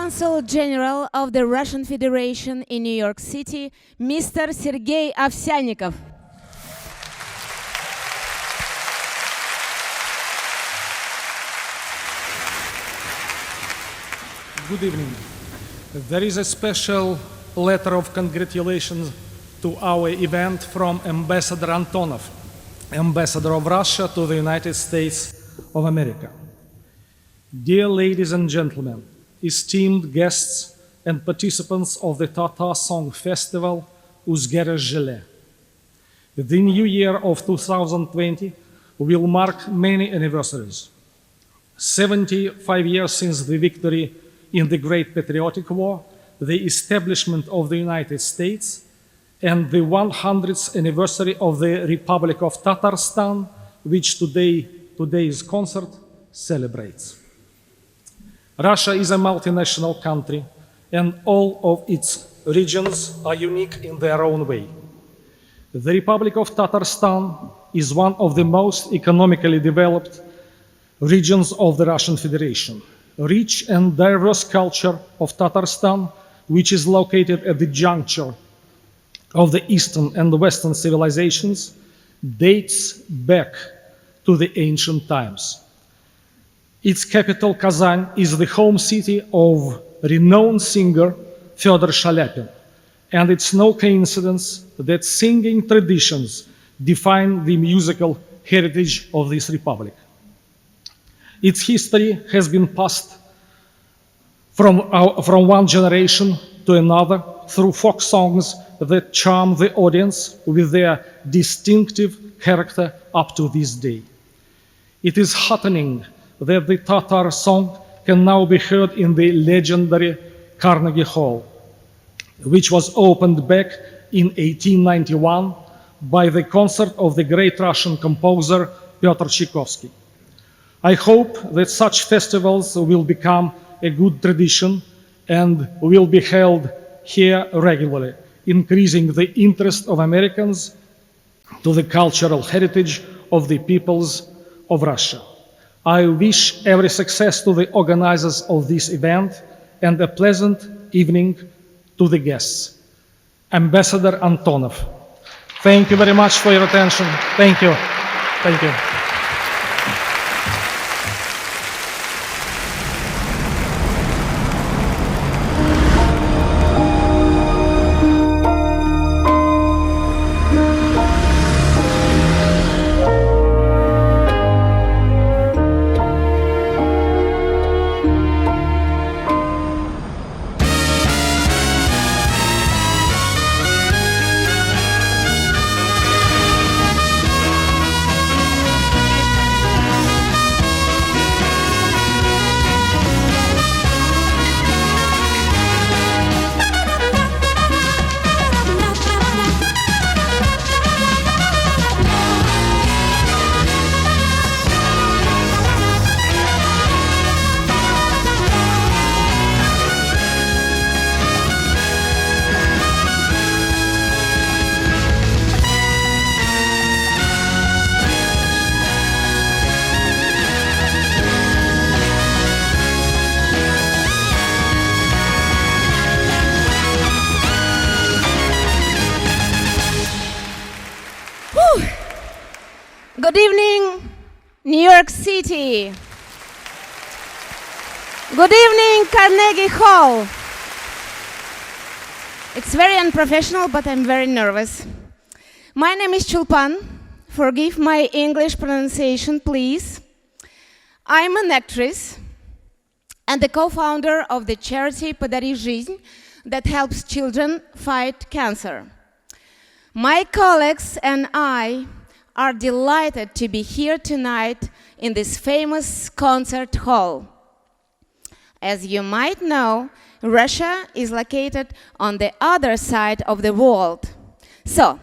Consul General of the Russian Federation in New York City, Mr. Sergei Ovsyannikov. Good evening. There is a special letter of congratulations to our event from Ambassador Antonov, Ambassador of Russia to the United States of America. Dear ladies and gentlemen, esteemed guests and participants of the Tatar Song Festival, Uzgerish Jele. The new year of 2020 will mark many anniversaries. 75 years since the victory in the Great Patriotic War, the establishment of the United States, and the 100th anniversary of the Republic of Tatarstan, which today's concert celebrates. Russia is a multinational country, and all of its regions are unique in their own way. The Republic of Tatarstan is one of the most economically developed regions of the Russian Federation. Rich and diverse culture of Tatarstan, which is located at the juncture of the Eastern and the Western civilizations, dates back to the ancient times. Its capital, Kazan, is the home city of renowned singer Fyodor Shalyapin, and it's no coincidence that singing traditions define the musical heritage of this republic. Its history has been passed from one generation to another through folk songs that charm the audience with their distinctive character up to this day. It is heartening that the Tatar song can now be heard in the legendary Carnegie Hall, which was opened back in 1891 by the concert of the great Russian composer Pyotr Tchaikovsky. I hope that such festivals will become a good tradition and will be held here regularly, increasing the interest of Americans to the cultural heritage of the peoples of Russia. I wish every success to the organizers of this event and a pleasant evening to the guests. Ambassador Antonov. Thank you very much for your attention. Thank you. Thank you. Good evening, New York City. Good evening, Carnegie Hall. It's very unprofessional, but I'm very nervous. My name is Chulpan. Forgive my English pronunciation, please. I'm an actress and the co-founder of the charity Podari Жизнь that helps children fight cancer. My colleagues and I are delighted to be here tonight in this famous concert hall. As you might know, Russia is located on the other side of the world. So,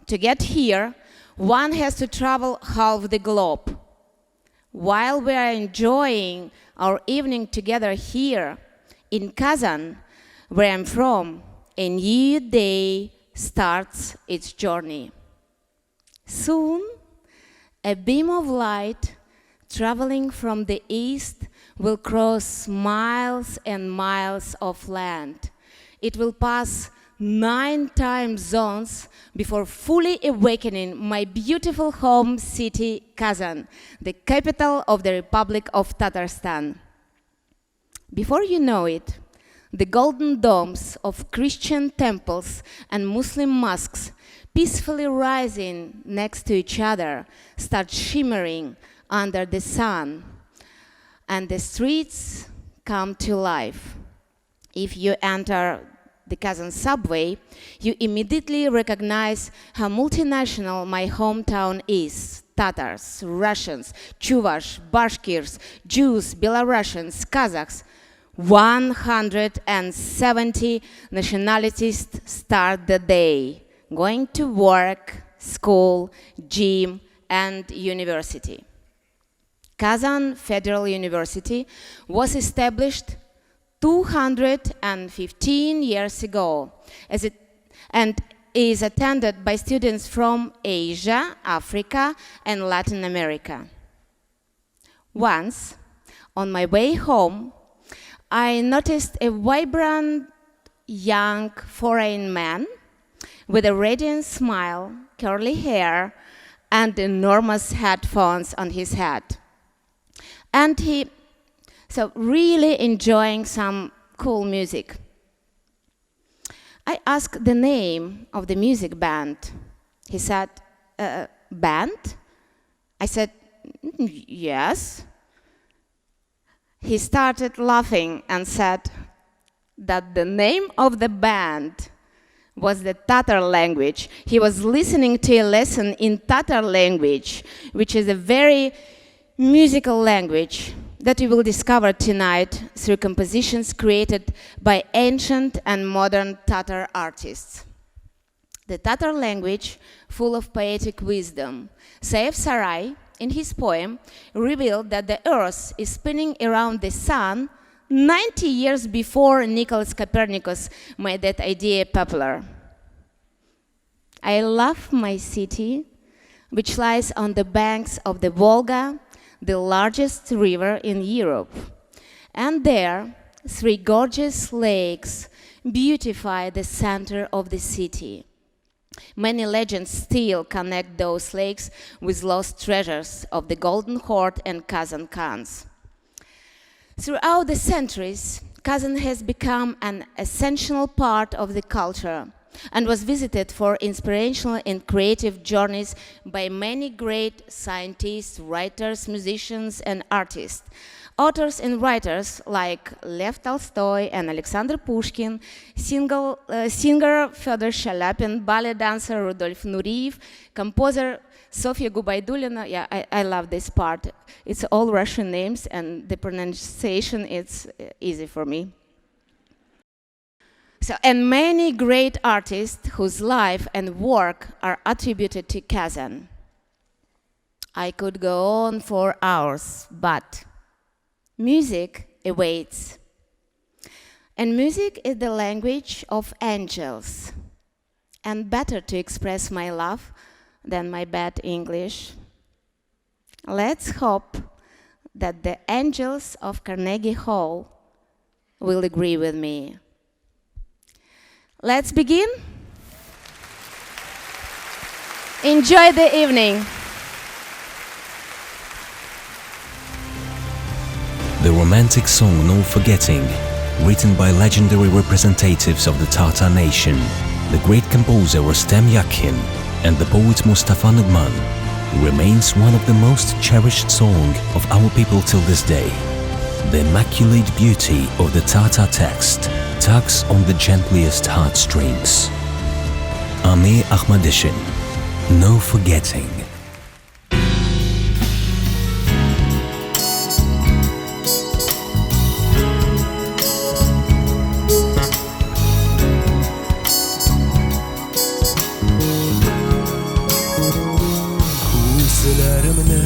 to get here, one has to travel half the globe. While we are enjoying our evening together here in Kazan, where I'm from, a new day starts its journey. Soon, a beam of light traveling from the east, will cross miles and miles of land. It will pass 9 time zones before fully awakening my beautiful home city, Kazan, the capital of the Republic of Tatarstan. Before you know it, the golden domes of Christian temples and Muslim mosques, peacefully rising next to each other, start shimmering under the sun, and the streets come to life. If you enter the Kazan subway, you immediately recognize how multinational my hometown is. Tatars, Russians, Chuvash, Bashkirs, Jews, Belarusians, Kazakhs. 170 nationalities start the day, going to work, school, gym, and university. Kazan Federal University was established 215 years ago and is attended by students from Asia, Africa, and Latin America. Once, on my way home, I noticed a vibrant young foreign man with a radiant smile, curly hair, and enormous headphones on his head. And he really enjoying some cool music. I asked the name of the music band. He said, band? I said, yes. He started laughing and said that the name of the band was the Tatar language. He was listening to a lesson in Tatar language, which is a very musical language that you will discover tonight through compositions created by ancient and modern Tatar artists. The Tatar language, full of poetic wisdom. Saif Sarai, in his poem, revealed that the earth is spinning around the sun 90 years before Nicholas Copernicus made that idea popular. I love my city, which lies on the banks of the Volga, the largest river in Europe. And there, 3 gorgeous lakes beautify the center of the city. Many legends still connect those lakes with lost treasures of the Golden Horde and Kazan Khans. Throughout the centuries, Kazan has become an essential part of the culture and was visited for inspirational and creative journeys by many great scientists, writers, musicians, and artists. Authors and writers like Lev Tolstoy and Alexander Pushkin, singer Fyodor Shalyapin, ballet dancer Rudolf Nureyev, composer Sofia Gubaidulina. Yeah, I love this part. It's all Russian names and the pronunciation is easy for me. And many great artists whose life and work are attributed to Kazan. I could go on for hours, but music awaits. And music is the language of angels. And better to express my love than my bad English. Let's hope that the angels of Carnegie Hall will agree with me. Let's begin. Enjoy the evening. The romantic song No Forgetting, written by legendary representatives of the Tatar nation, the great composer Rustem Yakhin and the poet Mustafa Nugman, remains one of the most cherished songs of our people till this day. The immaculate beauty of the Tatar text tugs on the gentlest heartstrings. Amir Akhmedishin, No Forgetting. Күзләремне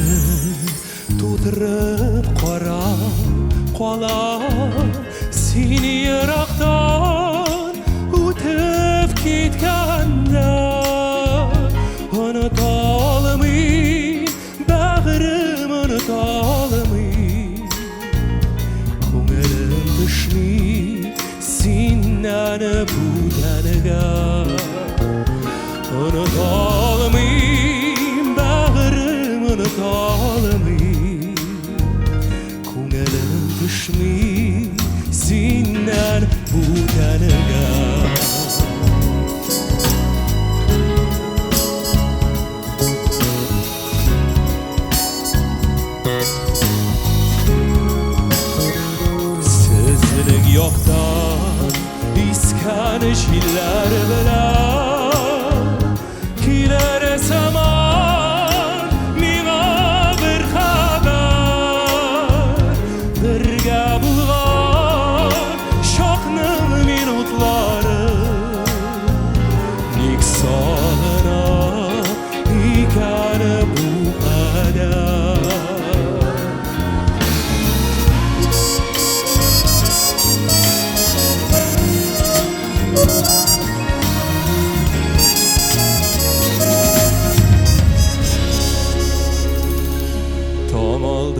тутырып карап калам, син ерактан үтеп киткәндә оныта алмыйм, бәгырем оныта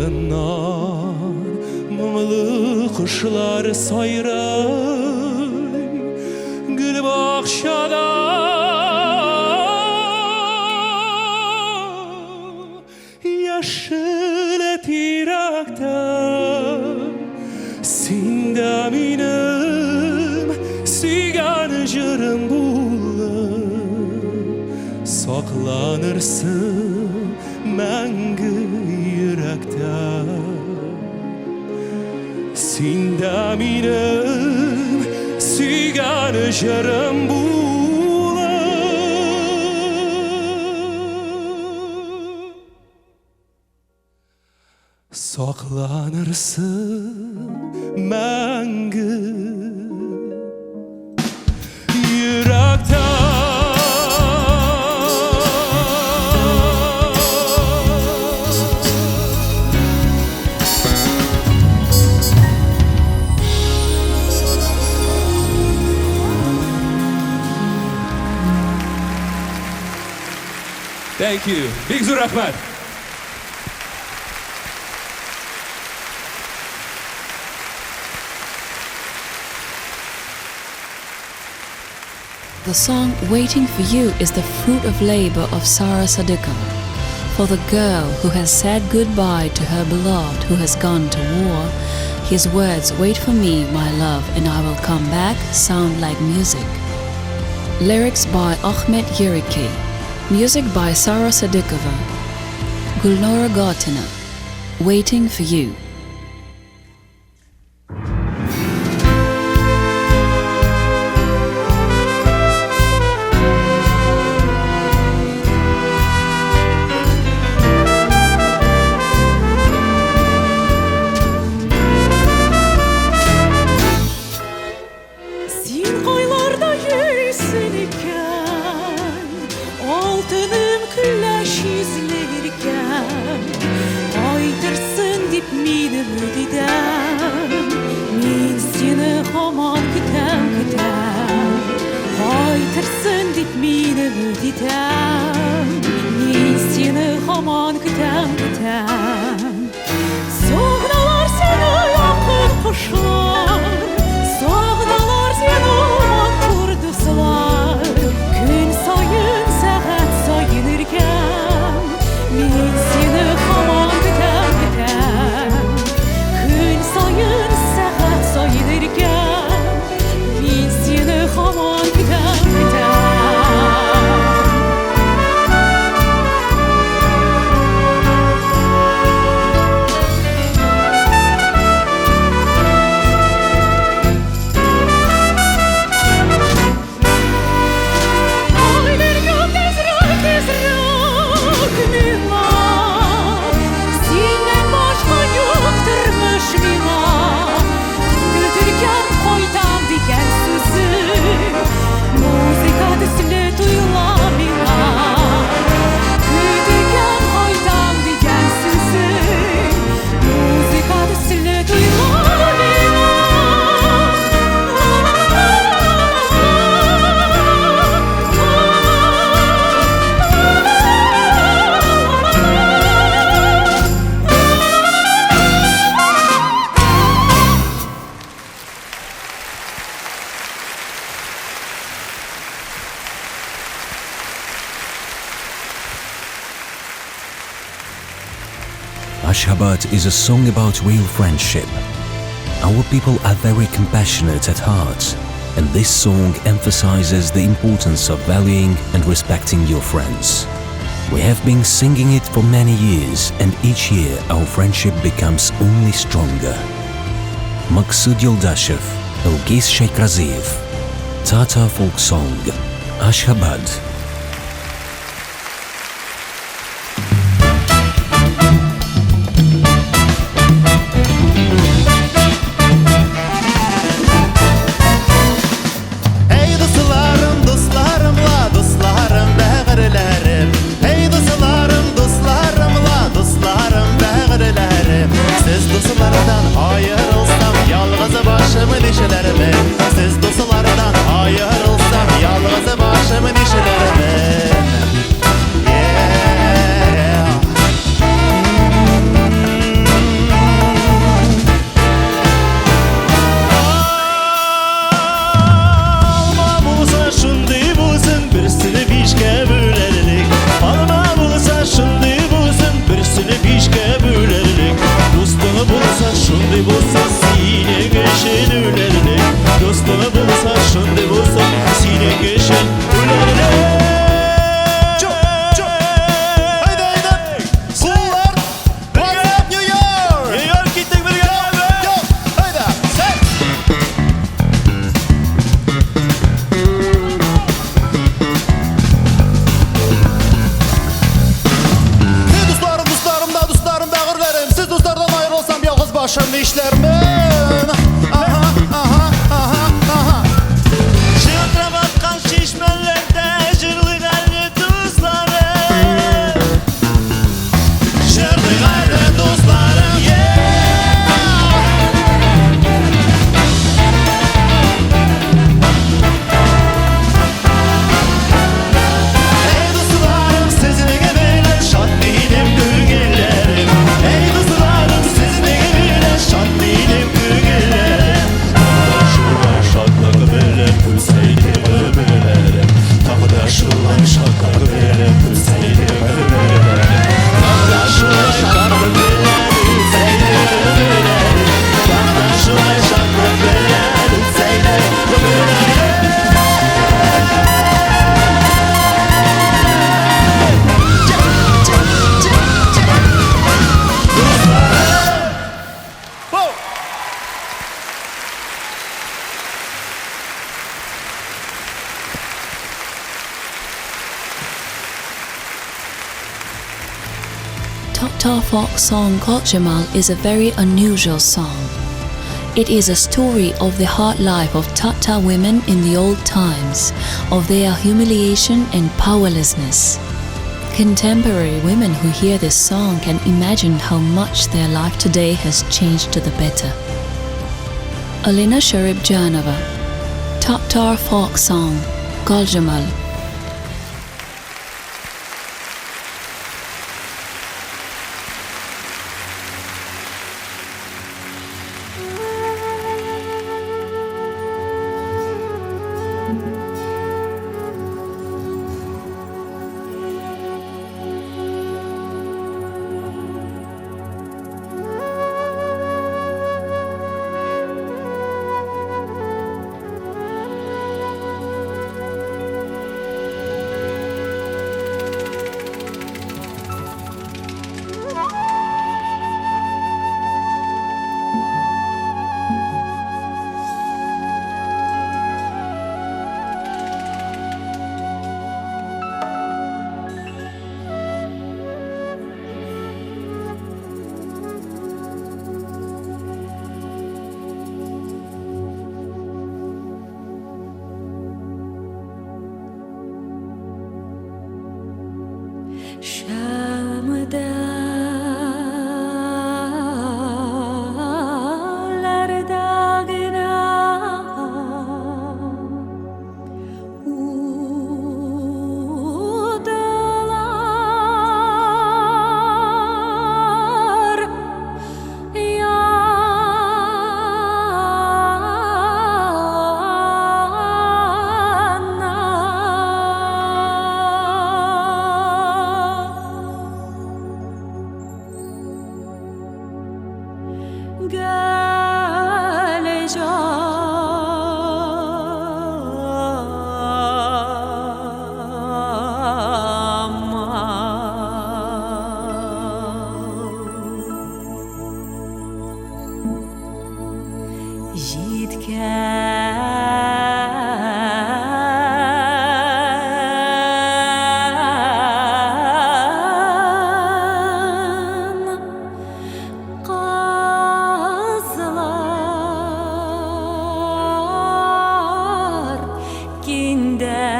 Артыннан моңлы кошлар сайрый, Гөлбакчада яшел тирәктә Син дә минем сөйгән җырым булып Сакланырсың мәңге йөрәктә. Син дә минем сөйгән җырым булып Сакланырсың мәңге йөрәктә. Thank you. Бик зур рәхмәт. The song Waiting for You is the fruit of labor of Sara Sadykova. For the girl who has said goodbye to her beloved who has gone to war, his words, "Wait for me, my love, and I will come back," sound like music. Lyrics by Ahmed Yeriki. Music by Sara Sadykova. Gulnora Gatina. Waiting for You. Син кайларда йөрисең икән, Алтыным, көләч йөзле иркәм? Кайтырсың дип мин өмет итәм, Мин сине һаман көтәм, көтәм. Кайтырсың дип мин өмет итәм, Мин сине һаман көтәм, көтәм. Сагыналар сине якын кошлар, Сагыналар сине матур дуслар. Көн саен, сәгать саен иркәм, Мин сине һаман көтәм, көтәм. Көн саен, сәгать саен иркәм, Мин сине һаман көтәм, көтәм. Ай, иркәм, тизрәк, тизрәк миңа, Синнән башка юк тормыш миңа. Көтелгән кайтам дигән сүзең Музыка төсле тоела миңа. Көтелгән кайтам дигән сүзең Музыка төсле тоела миңа. Ashgabat is a song about real friendship. Our people are very compassionate at heart, and this song emphasizes the importance of valuing and respecting your friends. We have been singing it for many years, and each year our friendship becomes only stronger. Maksud Yuldashev, Ilgiz Shaikhraziev, Tatar folk song, Ashgabat. Ey dostlarım, dostlarım la, dostlarım, bəyirlərim. Ey dostlarım, dostlarım la, dostlarım, bəyirlərim. Siz dostlardan ayrılsam, yalnız başım nişlərimi. Siz dostlardan ayrılsam, yalnız başım nişlərimi. Башым нишләрмен? Аһа, аһа, аһа, аһа. Чылтырап аккан чишмәләрдә җырлыйк әле, дусларым. Җырлыйк әле, дусларым, yeah! Эй, дусларым, сезнең белән шат минем күңелләрем. Эй, дусларым, сезнең белән шат минем күңелләрем. Тагы шулай шатлык белән үтсә иде гомерләрем. Тагы да шулай шатлык белән үтсә иде гомерләрем. Тагы да шулай шатлык белән үтсә иде гомерләрем. Тагы да шулай шатлык белән үтсә иде гомерләрем. Tatar folk song Göljamal is a very unusual song. It is a story of the hard life of Tatar women in the old times, of their humiliation and powerlessness. Contemporary women who hear this song can imagine how much their life today has changed to the better. Alina Sharipjanova, Tatar folk song, Göljamal. Şamdağlarda gına Udalar yana. Җиткән Кызлар киндәрҗеп.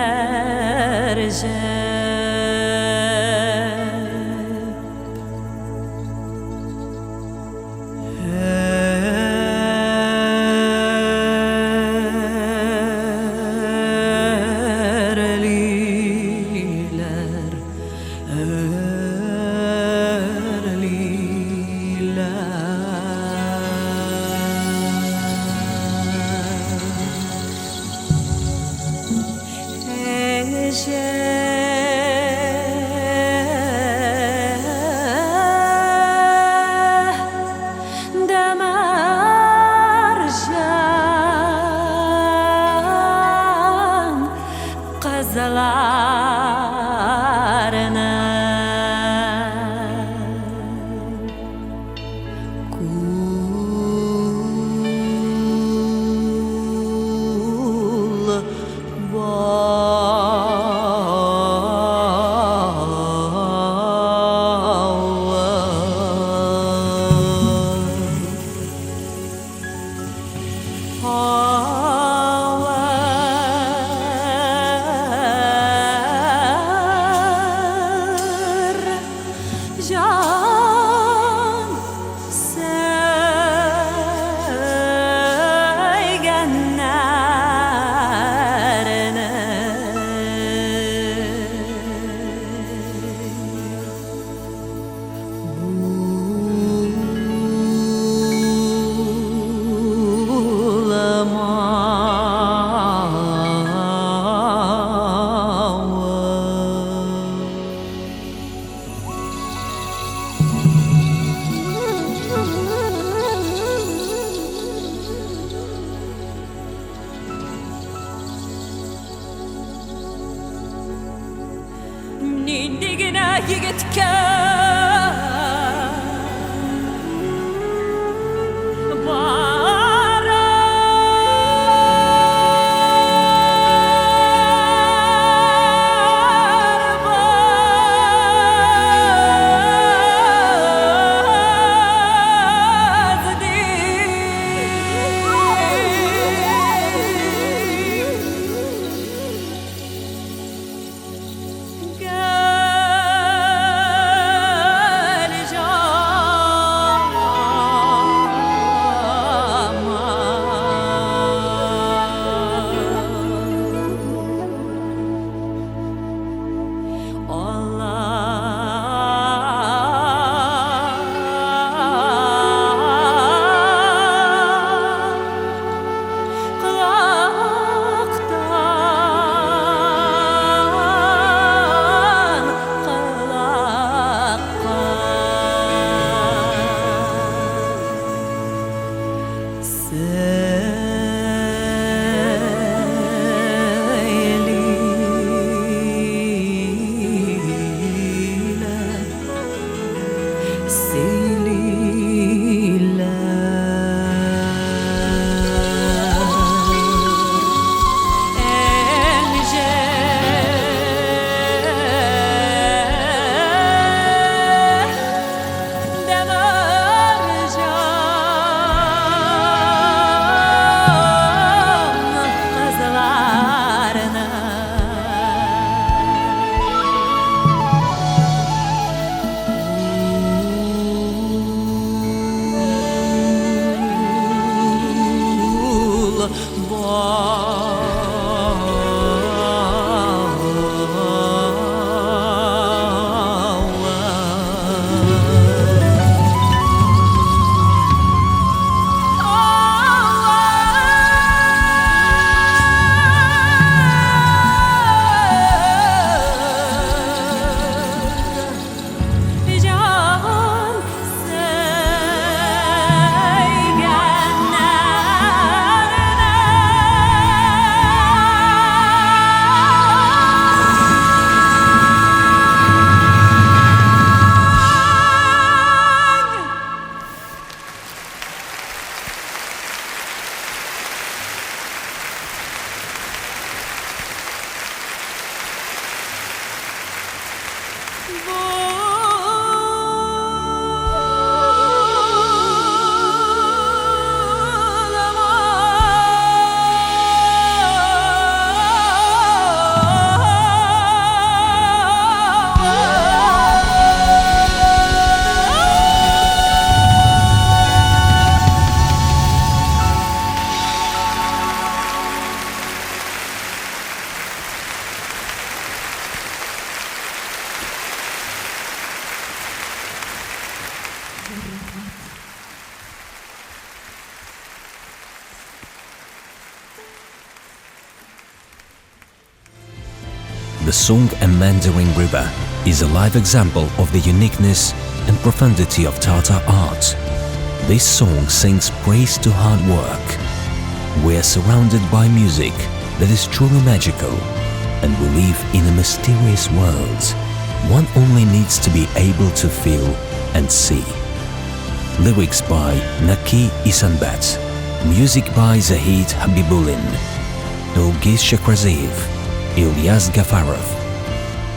Җан сөйгәннәрне. Bulamavı. Нинди генә егеткә барабыз ди. Гел җаман. Allah Kulaktan kulakka Seylile, seylile. Can söygənlərə. The song A Mandarin River is a live example of the uniqueness and profundity of Tatar art. This song sings praise to hard work. We are surrounded by music that is truly magical, and we live in a mysterious world. One only needs to be able to feel and see. Lyrics by Naki Isanbat. Music by Zahid Habibulin, Ilgiz Shakraziev, Ilyas Gafarov.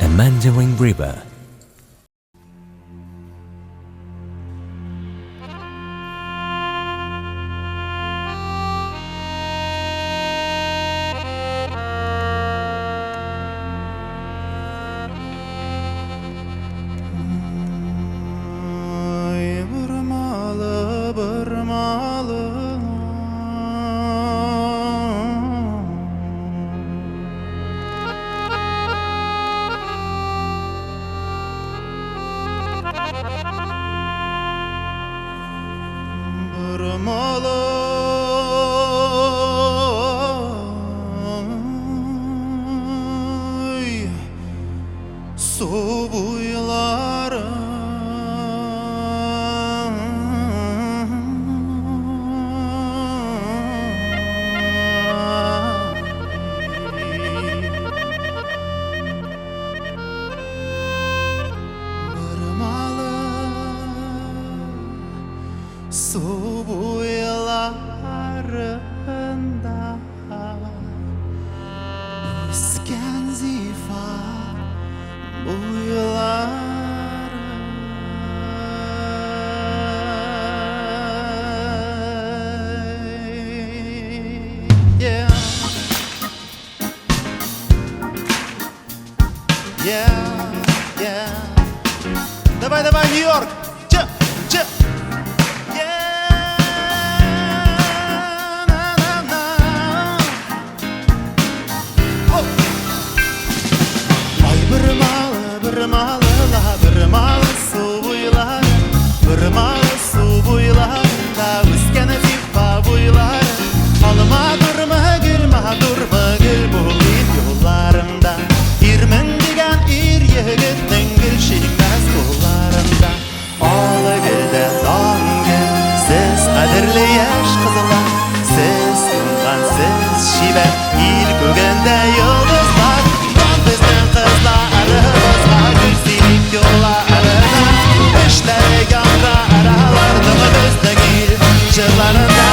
A Mandarin River. Бормалы су буйлары. Бормалы су буйларында үскән зифа буйлары. Yeah. Yeah, yeah. Давай, давай, Нью-Йорк! Че, че! Yeah, на, на, на. О! Ай, бормалы, бормалы, ла, бормалы су буйлары, бормалы су буйларында үскән зифа буйлары. Алма дурма, гөл матурмы, гөл булыйм юлларыңда. Ирмен дигән ир егетнең гөл шиңмәс кулларында. Алы гөл дә таң гөл, сез кадерле яшь кызлар, сез уңган, сез чибәр, ил күгендә йолдызлар. Дан безнең кызларыбызга, гөл сибеп юлларына, эшләре яңгырар аларның безнең ил җырларында.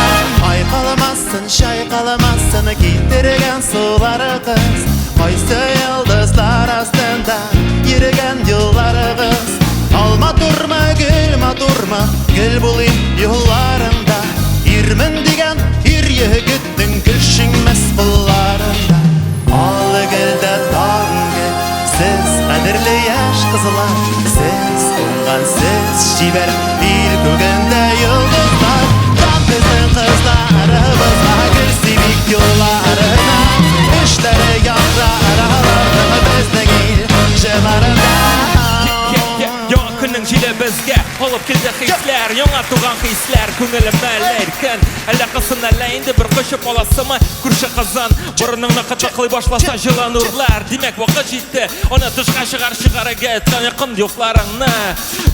Ай калмасын, чайкалмасын китергән суларыгыз, кайсы йолдызлар астында йөргән юлларыгыз. Алма турма, гөл матурмы, гөл булыйм юлларыңда. Ирмен дигән ир егетнең гөл шиңмәс кулларында. Алы гөл дә таң гөл, сез кадерле яшь кызлар, сез уңган, сез чибәр, ил күгендә йолдызлар. Дан безнең кызларыбызга, гөл сибик юлларына, эшләре яңгырар аларның безнең ил җырларында. Яңа көннең җиле безгә алып килде хисләр, яңа туган хисләр, күңелем әллә иркен, әллә кысын, әллә инде бер кочып аласымы күрше кызын. Борыныңны кытыклый башласа җылы нурлар, димәк вакыт җитте, аны тышка чыгар, чыгарырга әйткән якын дусларыңны.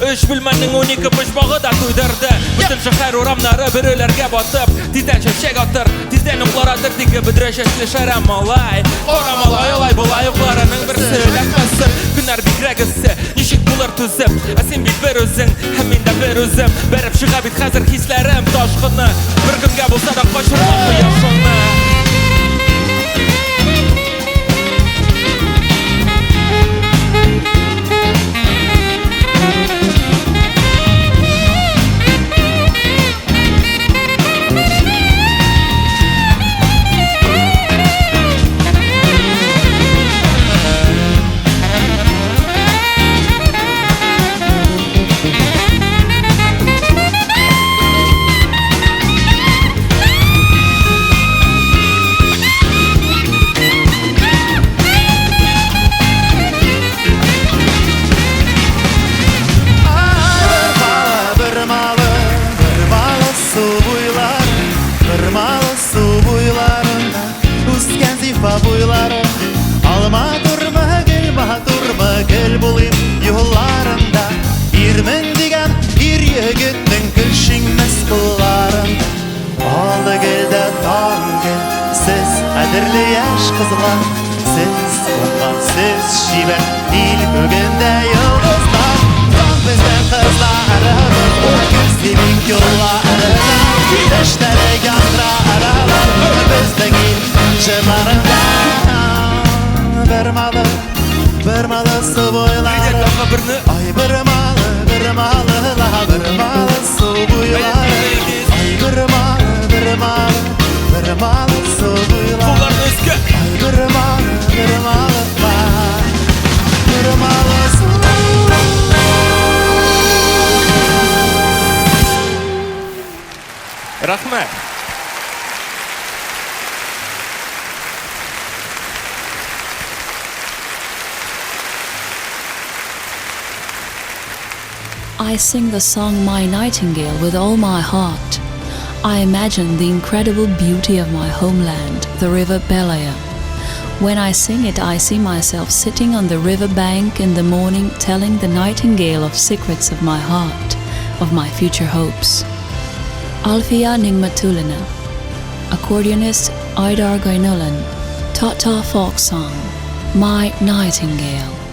Өч бүлмәнең 12 почмагы да туйдырды, бөтен шәһәр урамнары бөреләргә батып, тиздән чәчәк атыр, тиздән уклар атыр, тик бөдрә чәчле шәрә малай. Кара малай, алай болай укларының берсе эләкмәсен, көннәр бигрәк эссе, ничек булыр түзеп, ә син бит бер үзең, һәм мин дә бер үзем. Бәреп чыга бит хәзер хисләрем ташкыны, бер көнгә булса да качырма кояшыңны. Ай, бормалы, бормалы су буйлары, бормалы су буйларында үскән зифа буйлары. Алма турма, гөл матурмы, гөл булыйм юлларында. Ирмен дигән ир егетнең гөл шиңмәс кулларында. Алы гөл дә таң гөл, сез кадерле яшь кызлар, сез уңган, сез чибәр, ил күгендә йолдызлар. Дан безнең кызларыбызга, гөл сибик юлларына, эшләре яңгырар аларның безнең ил җырларында. Бормалы, бормалы су буйлары, Тагы берне. Ай, бормалы, бормалы, ла, бормалы су буйлары. Ай, бормалы, бормалы, бормалы су буйлары. Кулларны өскә. Ай, бормалы, бормалы, ла, бормалы су. Рәхмәт. I sing the song My Nightingale with all my heart. I imagine the incredible beauty of my homeland, the river Belaya. When I sing it, I see myself sitting on the river bank in the morning telling the nightingale of secrets of my heart, of my future hopes. Alfia Nigmatulina, accordionist Aidar Gainullin, Tatar folk song, My Nightingale.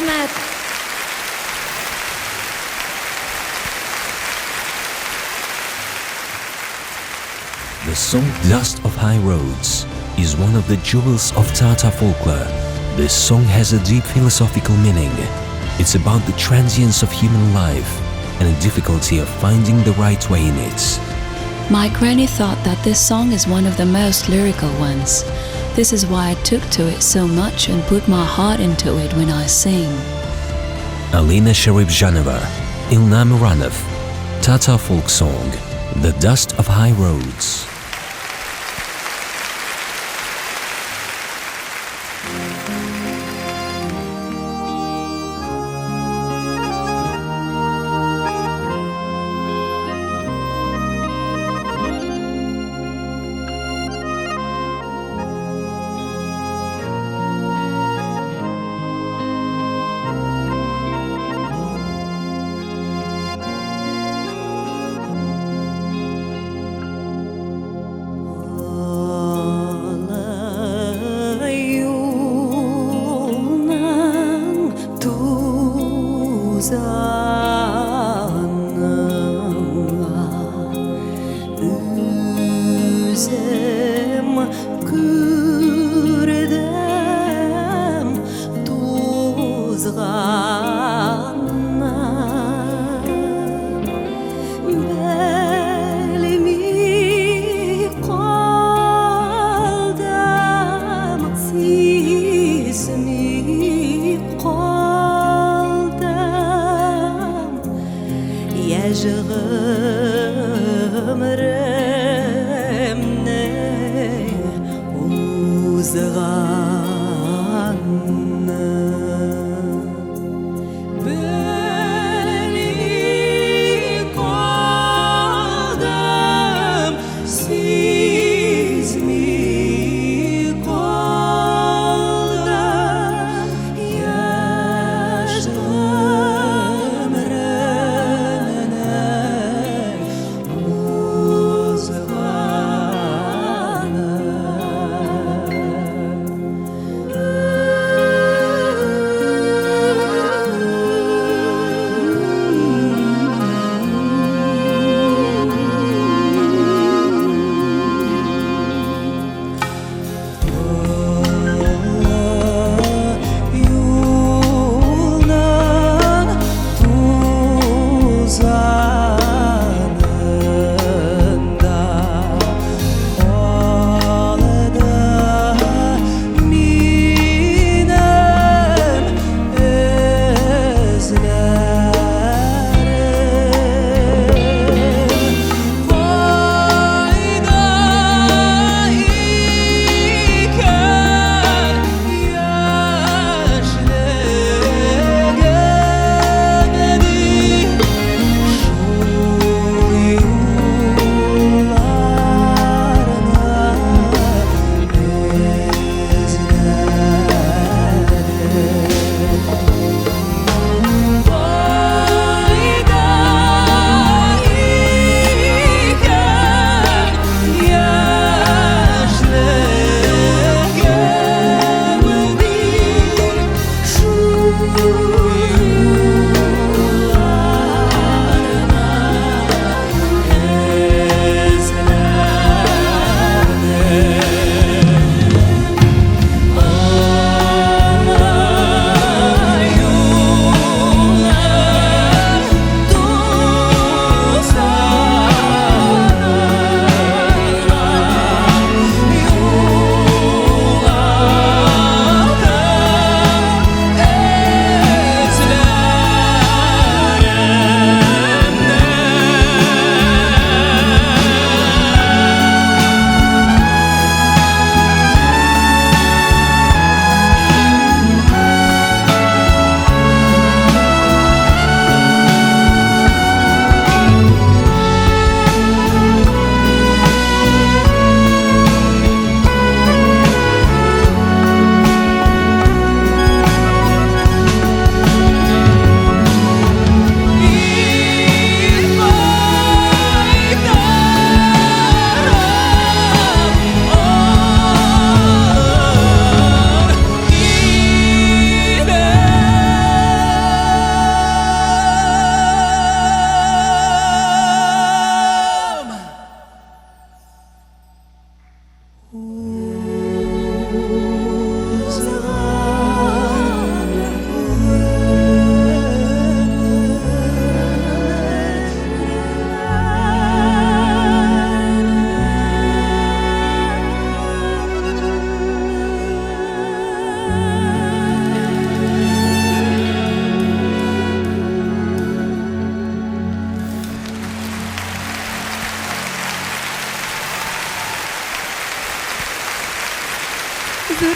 Рәхмәт. The song Dust of High Roads is one of the jewels of Tatar folklore. This song has a deep philosophical meaning. It's about the transience of human life and the difficulty of finding the right way in it. My granny thought that this song is one of the most lyrical ones. This is why I took to it so much and put my heart into it when I sing. Alina Sharipzhanova, Ilnar Muranov, Tatar folk song, The Dust of High Roads. Олы юлның тузанына Үзем күрдем тузганны. Белми калдым, сизми калдым. Яшь гомеремнең узганны. Белми калдым, сизми калдым. Яшь гомеремнең узганын.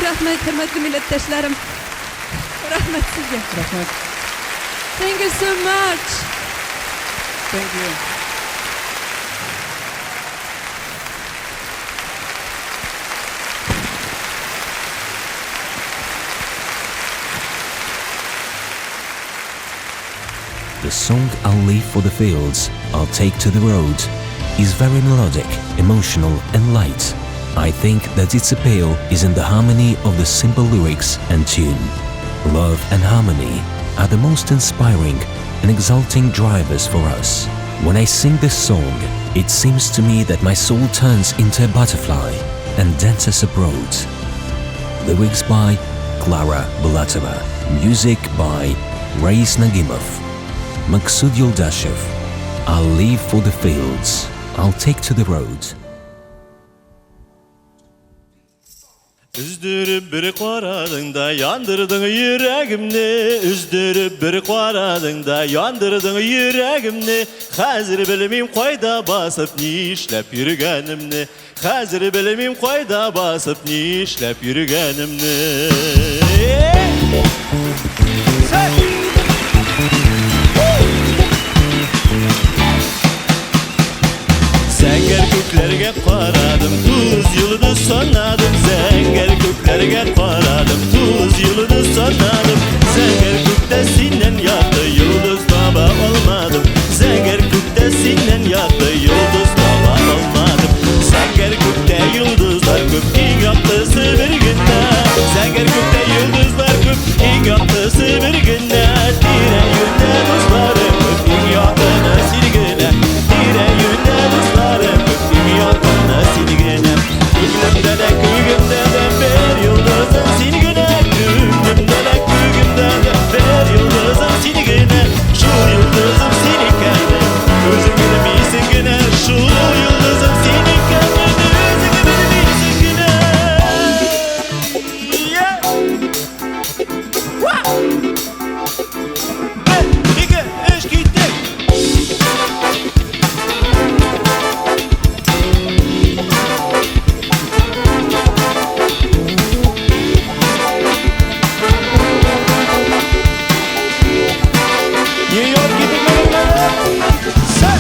Зур рәхмәт, хөрмәтле милләттәшләрем. Рәхмәт сезгә. Рәхмәт. Thank you so much. Thank you. The song I'll Leave for the Fields, I'll Take to the Road is very melodic, emotional and light. I think that its appeal is in the harmony of the simple lyrics and tune. Love and harmony are the most inspiring and exalting drivers for us. When I sing this song, it seems to me that my soul turns into a butterfly and dances abroad. Lyrics by Klara Bulatova. Music by Rais Nagimov. Maksud Yuldashev. I'll leave for the fields. I'll take to the road. Өздереп бер карадың да яндырдың йөрәгемне, өздереп бер карадың да яндырдың йөрәгемне. Хәзер белмим кайда басып нишләп йөргәнемне. Хәзер белмим кайда басып нишләп йөргәнемне. Зәңгәр күкләргә карадым, тугыз йолдыз санадым. Зәңгәр күкләргә карадым, тугыз йолдыз санадым. Зәңгәр күктә синнән якты йолдыз таба алмадым. Зәңгәр күктә синнән якты йолдыз таба алмадым. Зәңгәр күктә йолдызлар күп, иң яктысы бер генә. Зәңгәр күктә йолдызлар күп, иң яктысы бер генә. Тирә-юньдә дусларым күп, иң якыны син генә. Тирә-юньдә дусларым күп, иң якыны син генә. Күңелемдә дә, күгемдә дә бер йолдызым син генә. Күңелемдә дә, күгемдә дә бер йолдызым син генә. Шул йолдызым син икәнен үзең белмисең генә. Шул йолдызым син икәнен үзең белмисең генә. Yeah! Бер, ике, өч, киттек! Нью-Йорк киттек Сән!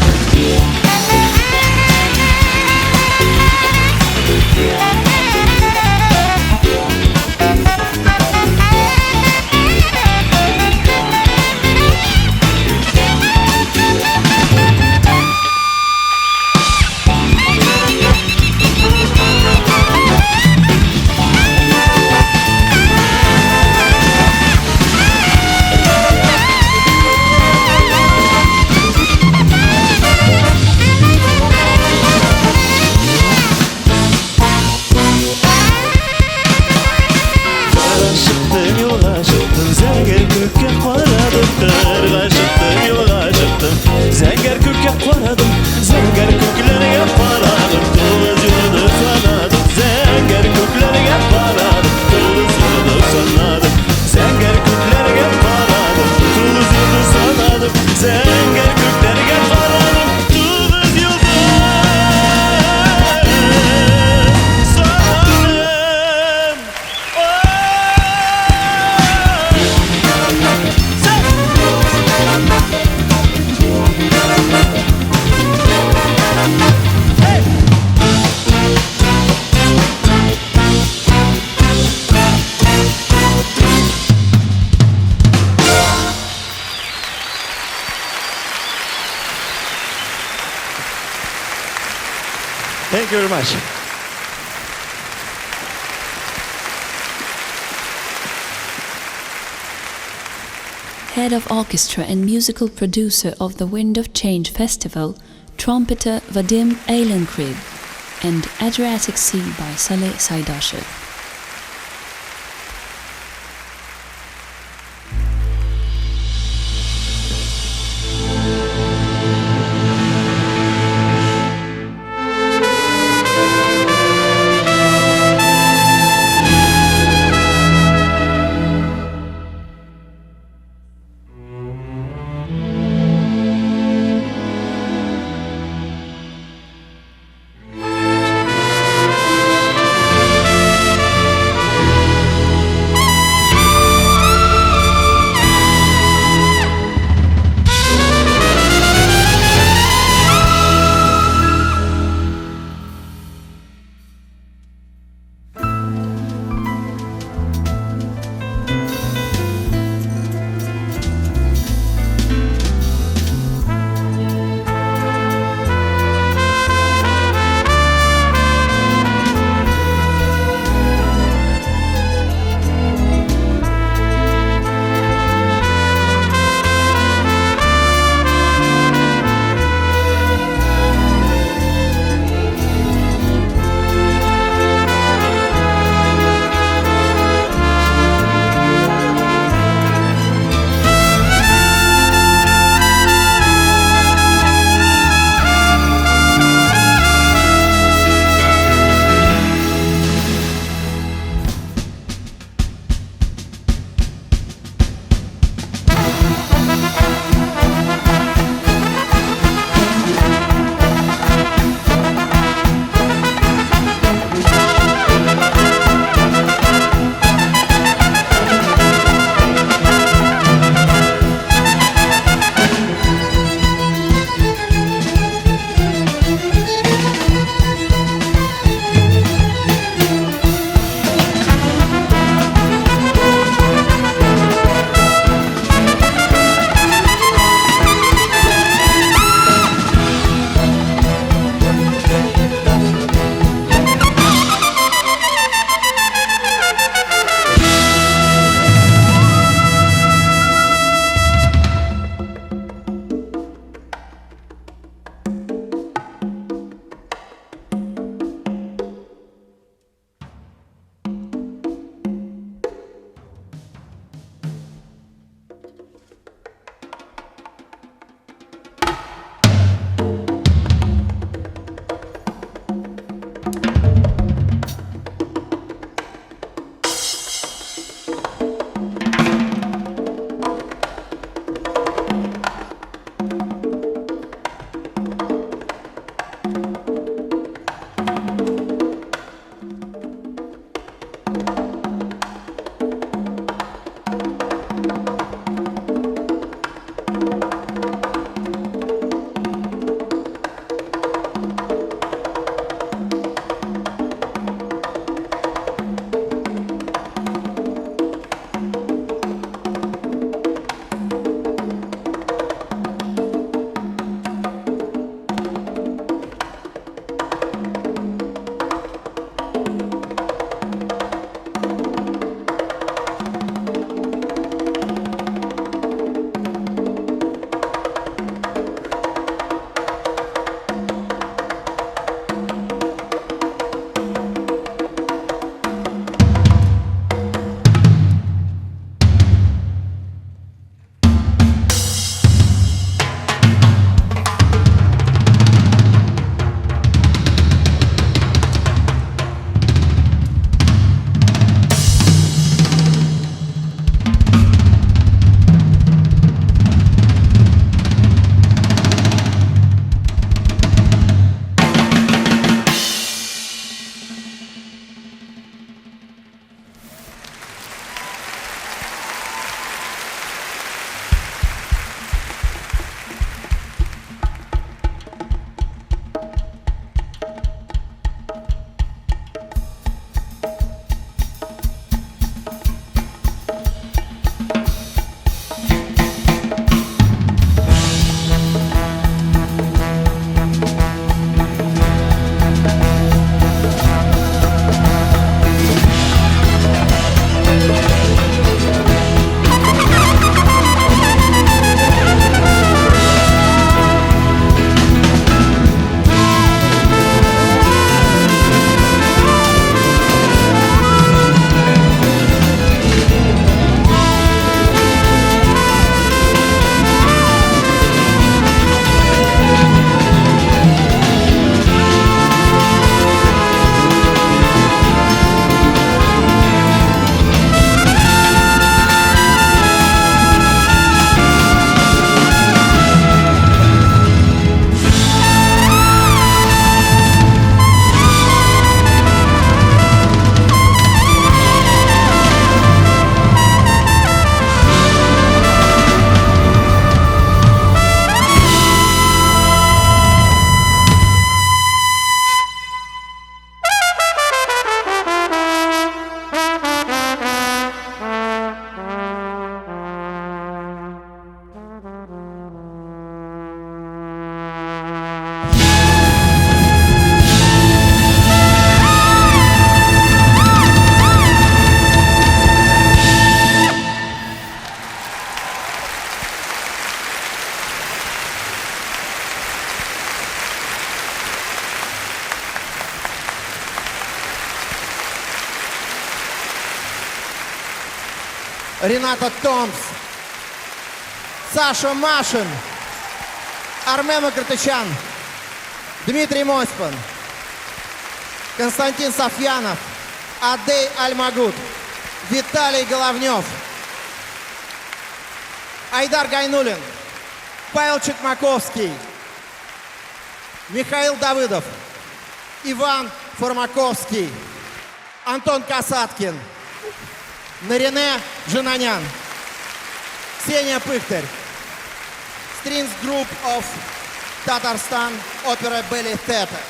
Кырга чыктым, юлга чыктым, зәңгәр күккә карадым. Кырга чыктым, юлга чыктым, зәңгәр күккә карадым. Зәңгәр күкләргә карадым, тугыз йолдыз санадым. Зәңгәр күкләргә карадым, тугыз йолдыз санадым. Зәңгәр күкләргә карадым, тугыз йолдыз санадым. Зәңгәр күкләргә карадым, тугыз йолдыз санадым. Thank you very much. Head of orchestra and musical producer of the Wind of Change Festival, trumpeter Vadim Eilenkryg, and Adriatic Sea by Saleh Saydashev. Рената Томс, Саша Машин, Армен Мкртычан, Дмитрий Мосьпан, Константин Софьянов, Адей Альмагут, Виталий Головнев, Айдар Гайнулин, Павел Чекмаковский, Михаил Давыдов, Иван Фармаковский, Антон Касаткин, Нарине Джананян, Ксения Пыхтарь, Strings Group of Tatarstan Opera Ballet Theater,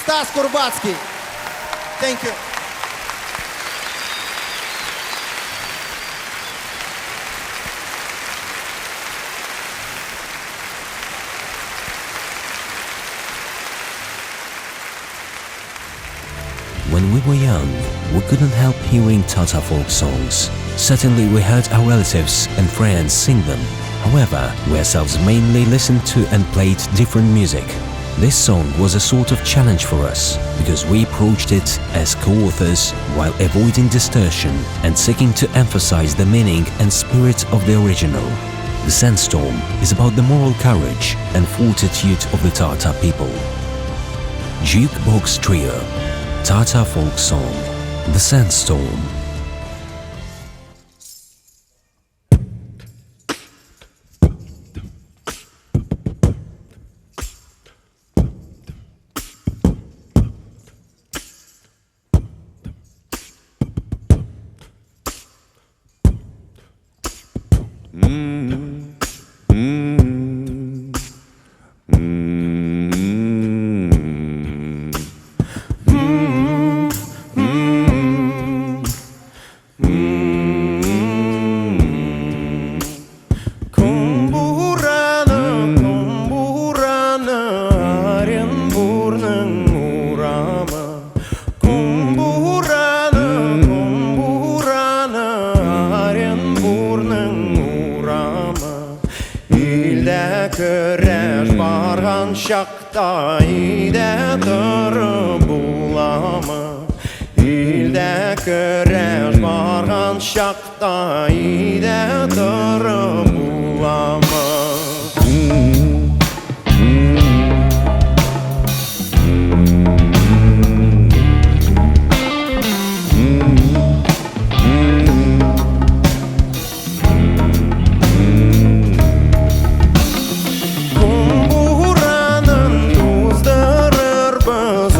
Стас Курбацкий. Thank you. When we were young, we couldn't help hearing Tatar folk songs. Certainly we heard our relatives and friends sing them. However, we ourselves mainly listened to and played different music. This song was a sort of challenge for us, because we approached it as co-authors while avoiding distortion and seeking to emphasize the meaning and spirit of the original. The Sandstorm is about the moral courage and fortitude of the Tatar people. Jukebox Trio, Tatar folk song, The Sandstorm. Чакта өйдә торып буламы? Илдә көрәш барган чакта өйдә торып буламы? Кум буранын туздырырбыз,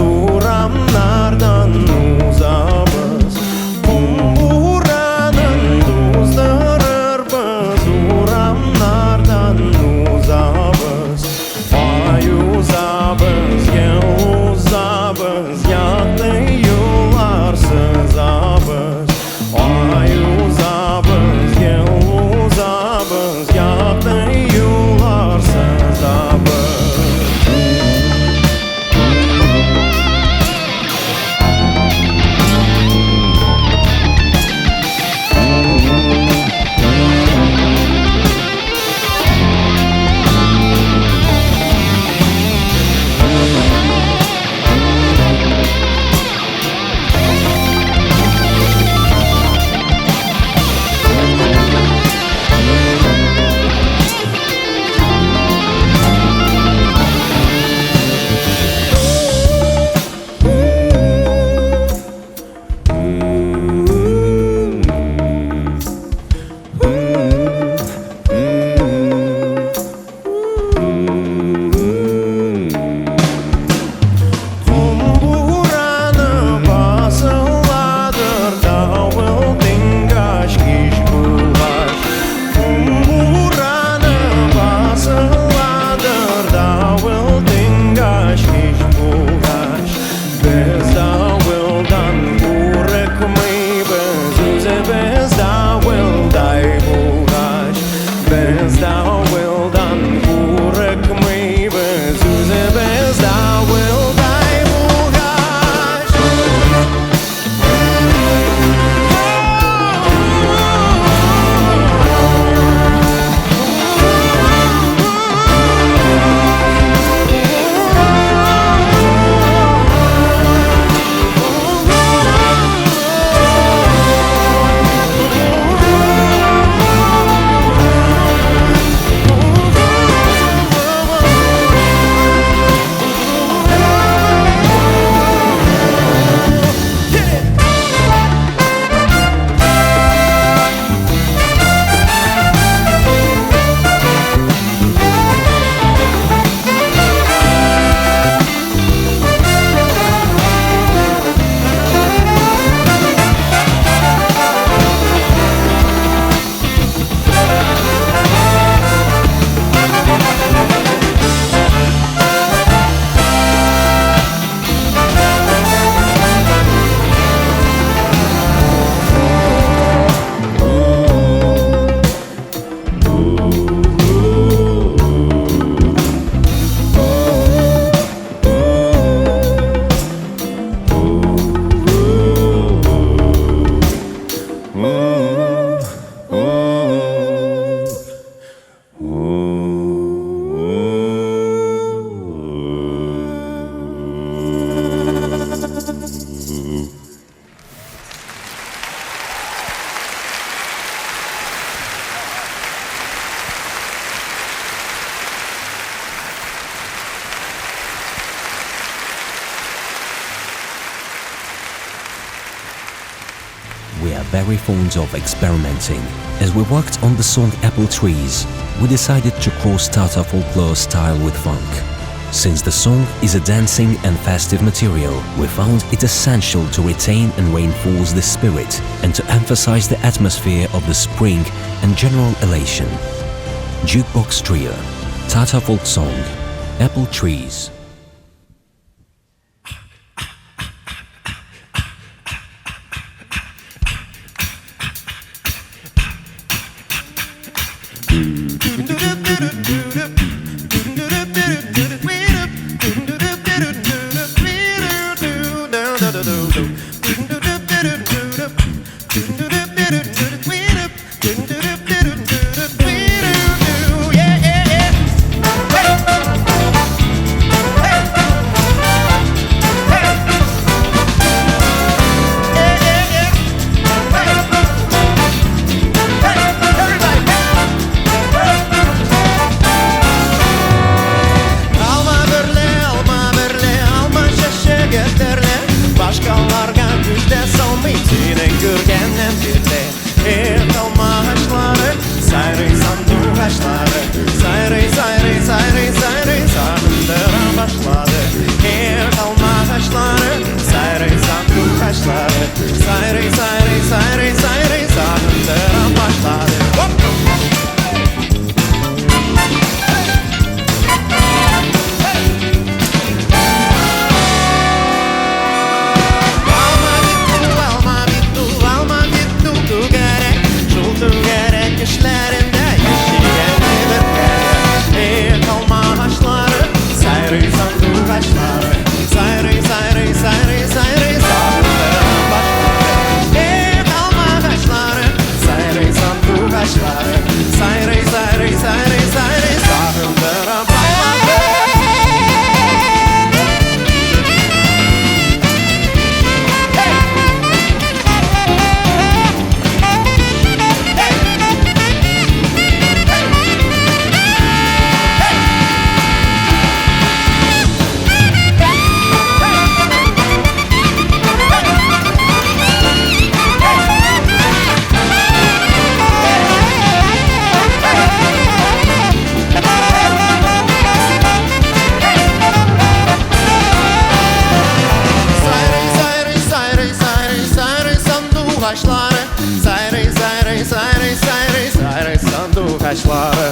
very fond of experimenting. As we worked on the song Apple Trees, we decided to cross Tatar folklore style with funk. Since the song is a dancing and festive material, we found it essential to retain and reinforce the spirit and to emphasize the atmosphere of the spring and general elation. Jukebox Trio, Tatar folk song, Apple Trees. Алма берле, алма берле, алма чәчәге төрле. Башкаларга күз дә салмый, синең күргәннән бирле. Эх, алма агачлары, сайрый сандугачлары. Сайрый, сайрый, сайрый, сайрый, сагындыра башлады. Эх, алма агачлары, сайрый сандугачлары. Сайрый, сайрый, сайрый, сайрый, сагындыра башлады. Оп! Алма бит ул, алма бит ул, алма бит ул түгәрәк. Шул түгәрәк эчләрендә яши бер кәрәк. Эх, алма агачлары, сайрый сандугачлары. Сайрый, сайрый, сайрый, сайрый, сагындыра башлады. Эх, алма агачлары, сайрый сандугачлары. Сайрый, сайрый, сайрый, сайрый, сагындыра башлады. Сайрый, сайрый, сайрый, сайрый, сайрый сандугачлары. Сайрый, сайрый, сайрый, сайрый, сайрый сандугачлары.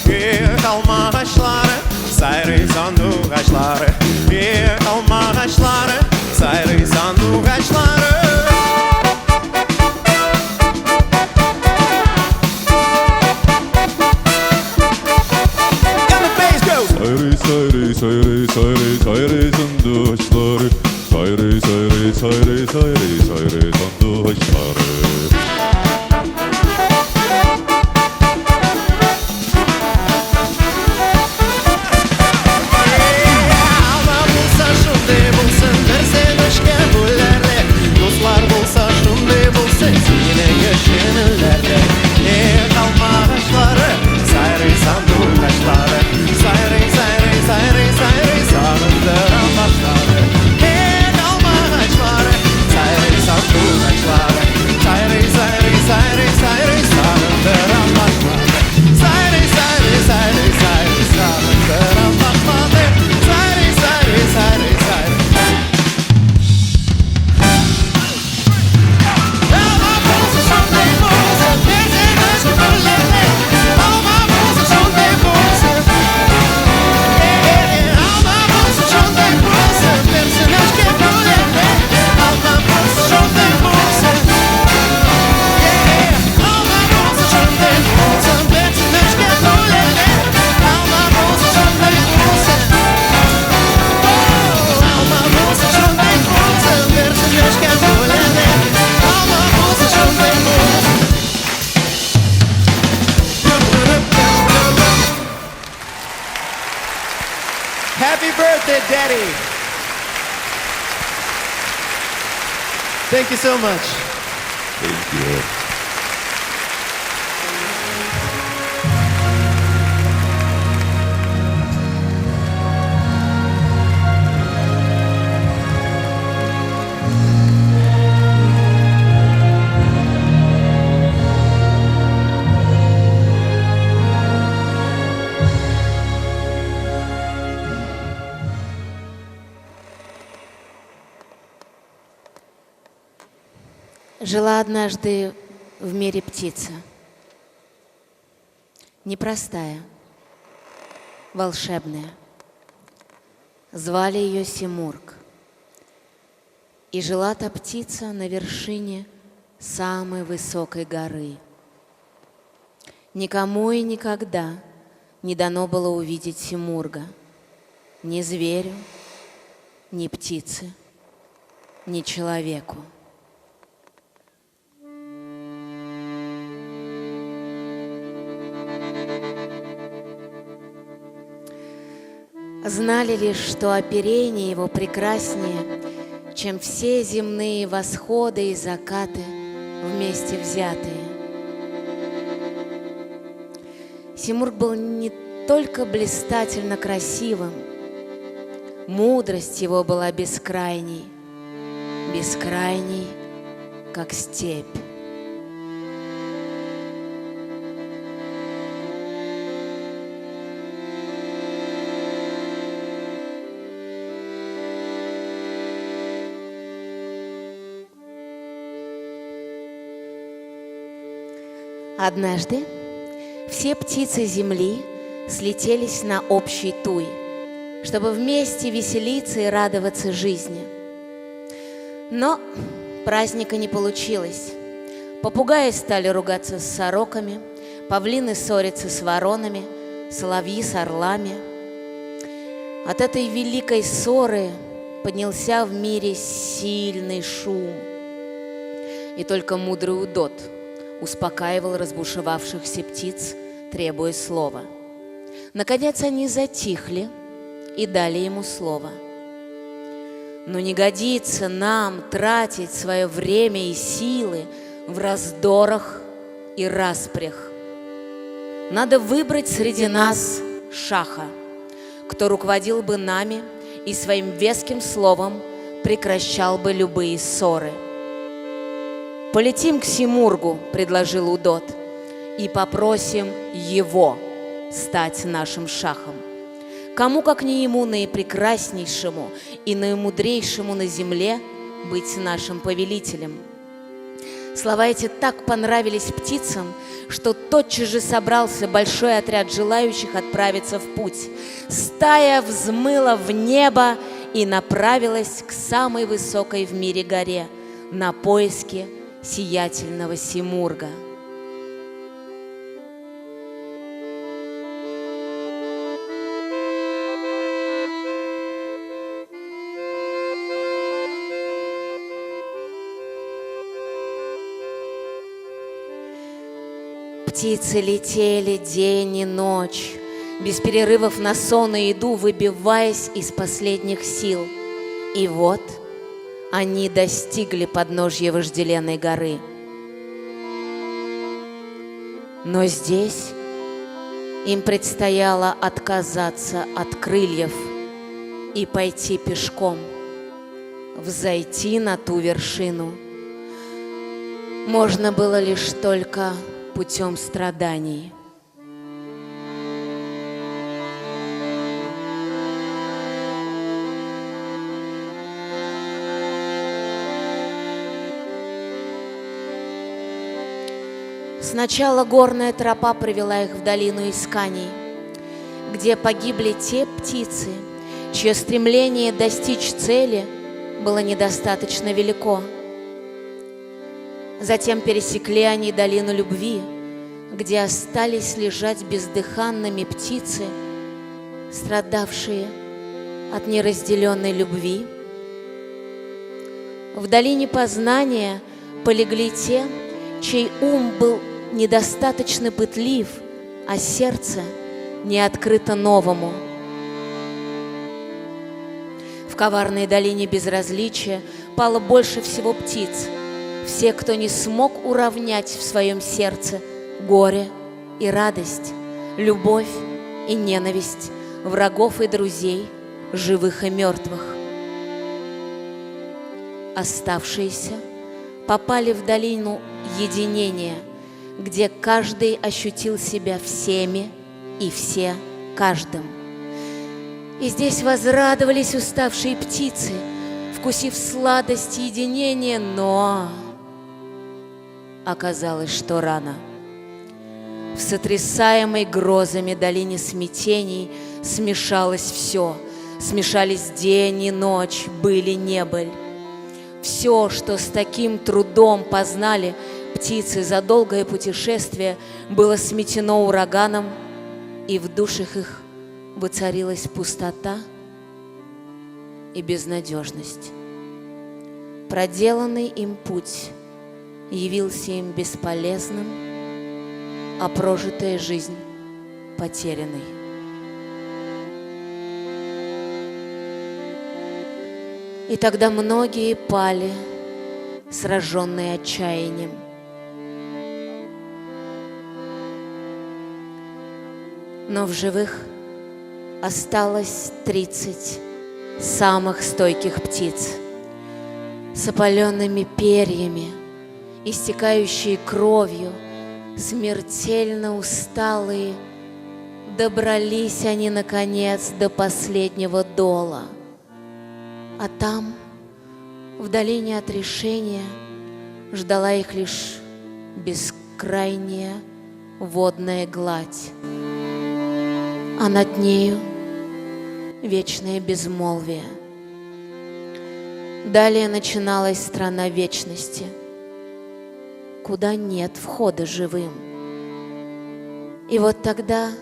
Эх, алма агачлары, сайрый сандугачлары. Эх, алма агачлары, сайрый сандугачлары. And the bass goes. Сайрый, сайрый, сайрый, сайрый, сайрый сандугачлары. Сайрый, сайрый, сайрый, сайрый, сайрый сандугачлары. Алма булса шундый булсын, берсен өчкә бүләрлек. Дуслар булса шундый булсын, синең өчен үләрлек. Эх, алма агачлары, сайрый сандугачлары. Сайрый, сайрый, сайрый, сайрый, сагындыра башлады. Эх, алма агачлары, сайрый сандугачлары. Сайрый, сайрый, сайрый, сайрый, сагындыра башлады. Сайрый, сайрый, сайрый, сайрый, сагындыра башлады. Сайрый, сайрый, сайрый, сайрый. Алма булса шундый булсын, берсен өчкә бүләрлек. Алма булса шундый булсын. Алма булса шундый булсын, берсен өчкә бүләрлек. Алма булса шундый булсын. Алма булса шундый булсын, берсен өчкә бүләрлек. Алма булса шундый булсын. Алма булса шундый булсын, берсен өчкә бүләрлек. Алма булса шундый булсын. Happy birthday, Daddy! Thank you so much. Thank you. Жила однажды в мире птица. Непростая, волшебная. Звали ее Симург. И жила та птица на вершине самой высокой горы. Никому и никогда не дано было увидеть Симурга. Ни зверю, ни птице, ни человеку. Знали лишь, что оперение его прекраснее, чем все земные восходы и закаты вместе взятые. Симург был не только блистательно красивым, мудрость его была бескрайней, бескрайней, как степь. Однажды все птицы земли слетелись на общий туй, чтобы вместе веселиться и радоваться жизни. Но праздника не получилось. Попугаи стали ругаться с сороками, павлины ссориться с воронами, соловьи с орлами. От этой великой ссоры поднялся в мире сильный шум. И только мудрый удод успокаивал разбушевавшихся птиц, требуя слова. Наконец они затихли и дали ему слово. Но не годится нам тратить свое время и силы в раздорах и распрях. Надо выбрать среди нас шаха, кто руководил бы нами и своим веским словом прекращал бы любые ссоры. «Полетим к Симургу», — предложил Удод, «и попросим его стать нашим шахом. Кому, как не ему, наипрекраснейшему и наимудрейшему на земле, быть нашим повелителем». Слова эти так понравились птицам, что тотчас же собрался большой отряд желающих отправиться в путь. Стая взмыла в небо и направилась к самой высокой в мире горе на поиски сиятельного Симурга. Птицы летели день и ночь, без перерывов на сон и еду, выбиваясь из последних сил. И вот они достигли подножья вожделенной горы. Но здесь им предстояло отказаться от крыльев и пойти пешком, взойти на ту вершину. Можно было лишь только путем страданий. Сначала горная тропа привела их в долину исканий, где погибли те птицы, чье стремление достичь цели было недостаточно велико. Затем пересекли они долину любви, где остались лежать бездыханными птицы, страдавшие от неразделенной любви. В долине познания полегли те, чей ум был недостаточно пытлив, а сердце не открыто новому. В коварной долине безразличия пало больше всего птиц, все, кто не смог уравнять в своем сердце горе и радость, любовь и ненависть, врагов и друзей, живых и мертвых. Оставшиеся попали в долину единения, где каждый ощутил себя всеми и все каждым. И здесь возрадовались уставшие птицы, вкусив сладость единения, но Оказалось, что рано. В сотрясаемой грозами долине смятений смешалось все. Смешались день и ночь, были не быль. Все, что с таким трудом познали птицы за долгое путешествие, было сметено ураганом, и в душах их воцарилась пустота и безнадежность. Проделанный им путь явился им бесполезным, а прожитая жизнь потерянной. И тогда многие пали, сраженные отчаянием. Но в живых осталось 30 самых стойких птиц с опаленными перьями, истекающие кровью, смертельно усталые, добрались они, наконец, до последнего дола. А там, в долине отрешения, ждала их лишь бескрайняя водная гладь, а над нею вечное безмолвие. Далее начиналась страна вечности, куда нет входа живым. И вот тогда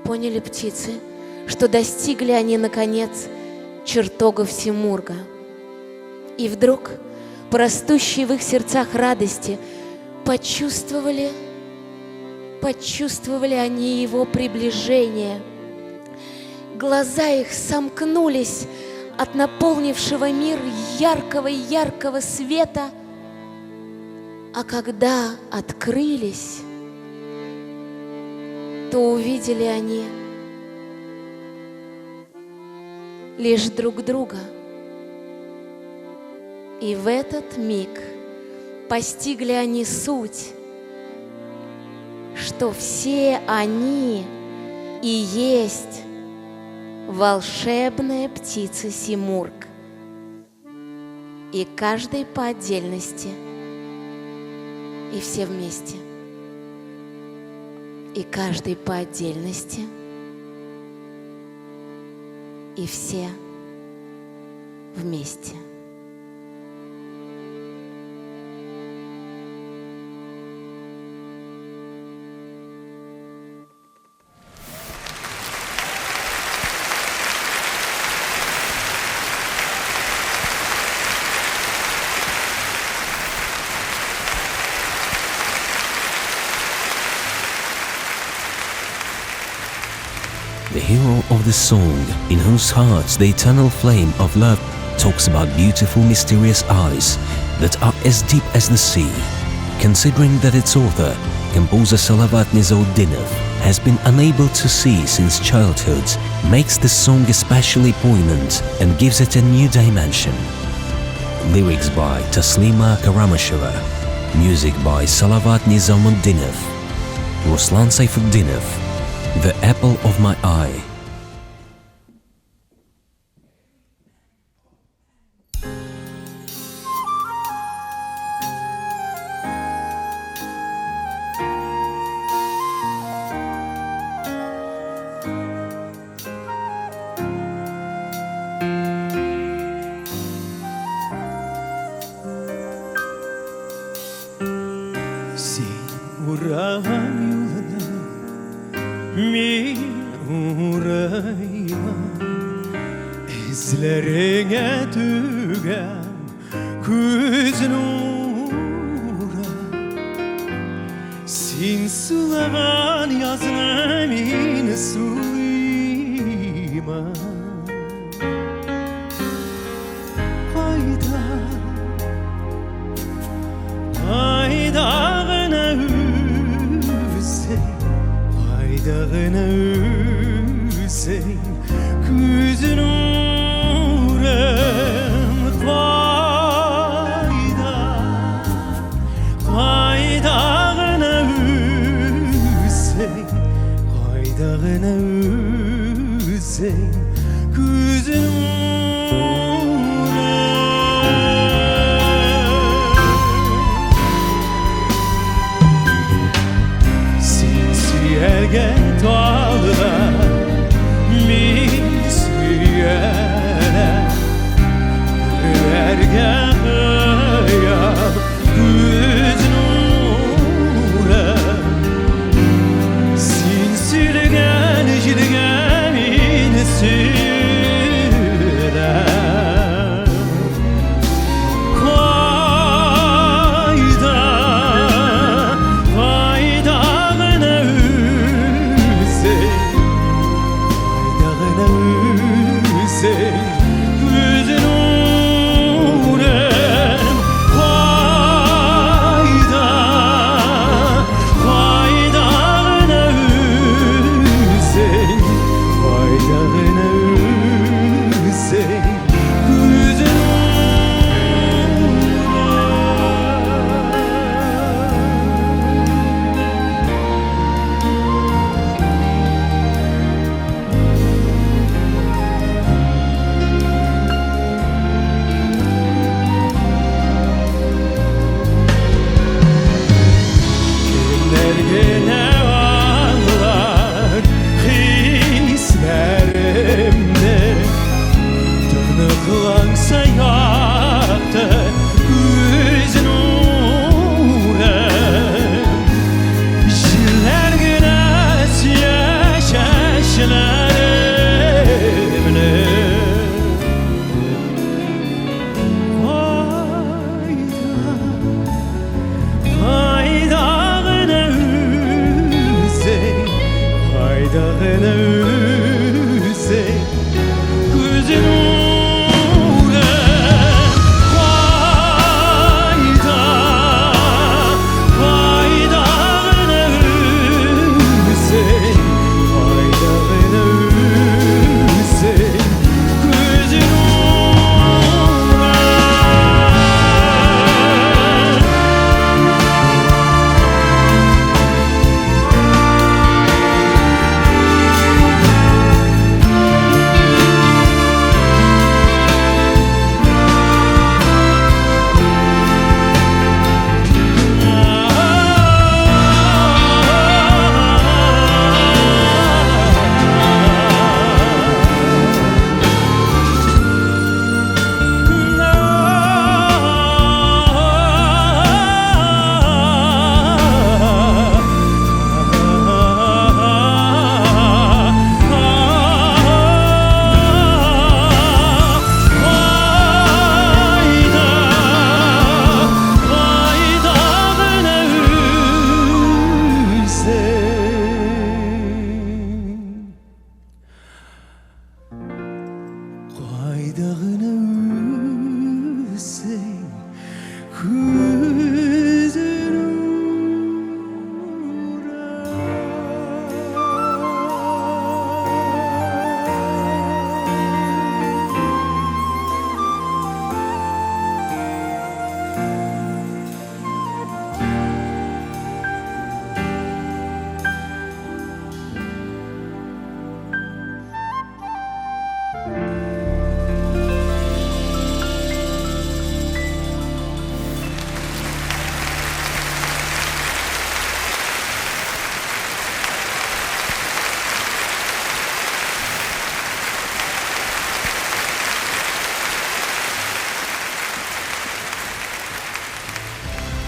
поняли птицы, что достигли они, наконец, чертогов Симурга. И вдруг, по растущей в их сердцах радости, почувствовали они его приближение. Глаза их сомкнулись от наполнившего мир яркого-яркого света, а когда открылись, то увидели они лишь друг друга. И в этот миг постигли они суть, что все они и есть волшебная птица Симург, и каждый по отдельности, и все вместе, и каждый по отдельности, и все вместе. The hero of the song, in whose hearts the eternal flame of love talks about beautiful mysterious eyes that are as deep as the sea. Considering that its author, composer Salavat Nizamutdinov, has been unable to see since childhood, makes the song especially poignant and gives it a new dimension. Lyrics by Taslima Karamasheva, music by Salavat Nizamutdinov, Ruslan Sayfutdinov, The Apple of My Eye. Син урам юлына, мин урайман, Эзләреңә төгәм күз нуры. Син сулаган язны мин сулыймын. Кайда, кайда гына үзең, кайда гына үзең, күз нурым, кайда, кайда гына үзең, кайда гына үзең, күз нурым.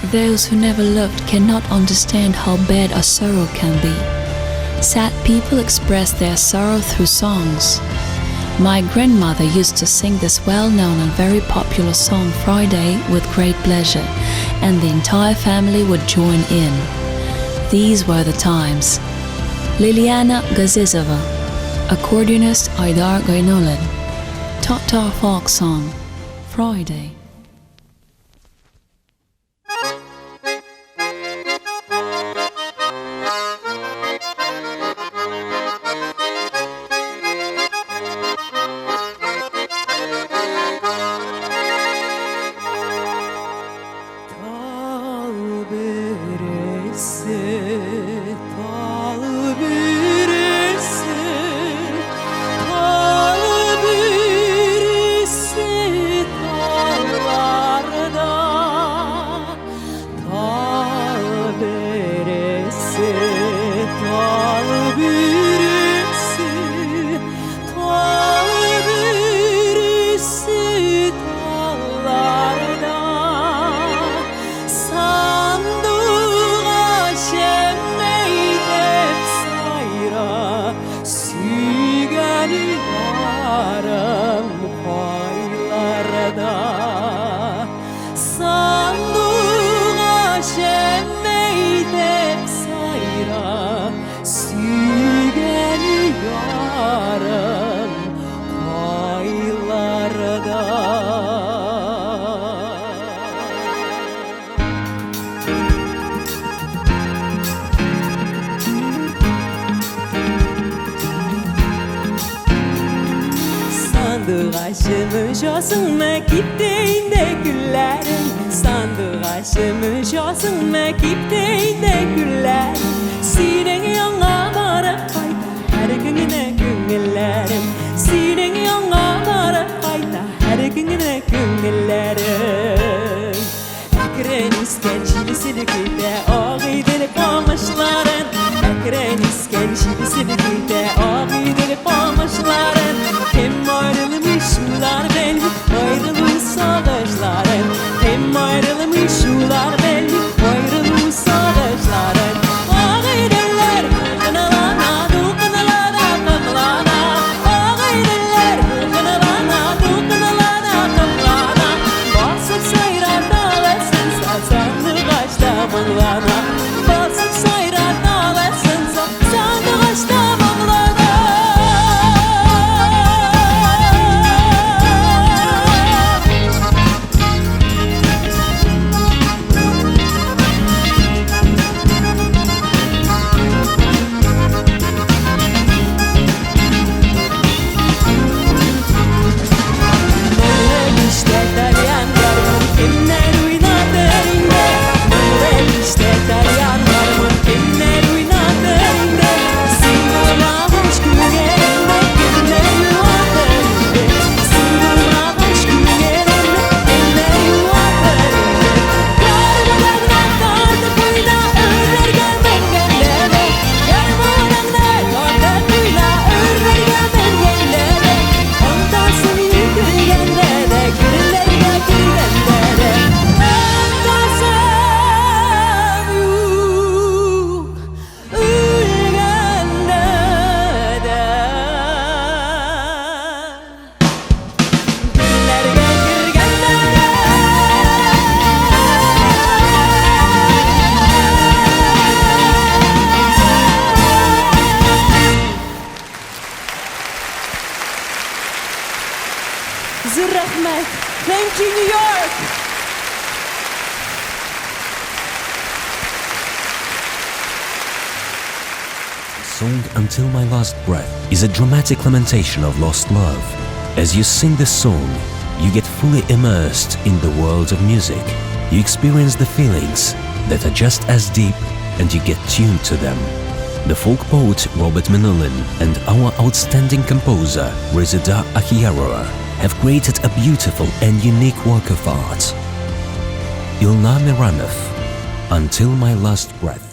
Those who never loved cannot understand how bad a sorrow can be. Sad people express their sorrow through songs. My grandmother used to sing this well-known and very popular song Friday with great pleasure, and the entire family would join in. These were the times. Liliana Gazizova, accordionist Aidar Gainullin, Tatar folk song, Friday. Thank you, New York. The song Until My Last Breath is a dramatic lamentation of lost love. As you sing this song, you get fully immersed in the world of music. You experience the feelings that are just as deep and you get tuned to them. The folk poet Robert Minullin and our outstanding composer Rezida Akhiyarova have created a beautiful and unique work of art. Ilnar Miranov, Until My Last Breath.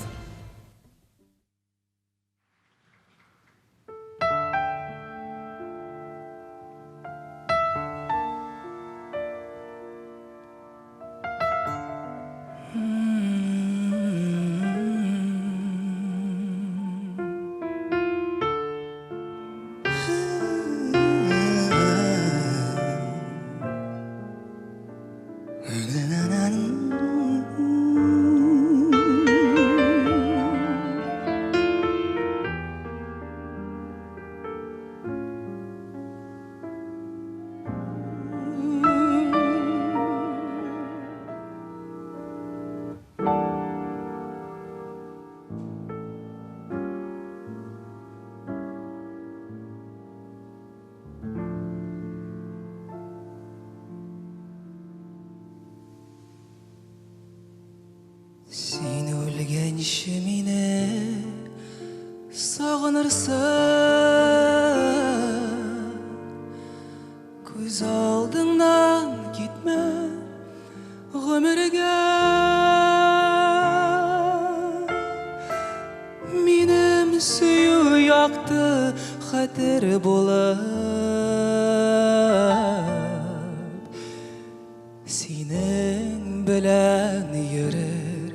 Син үлгәнче мине сагынырсың, Күз алдыңнан китмә гомергә. Минем сөю якты хәтер булып, Синең белән йөрер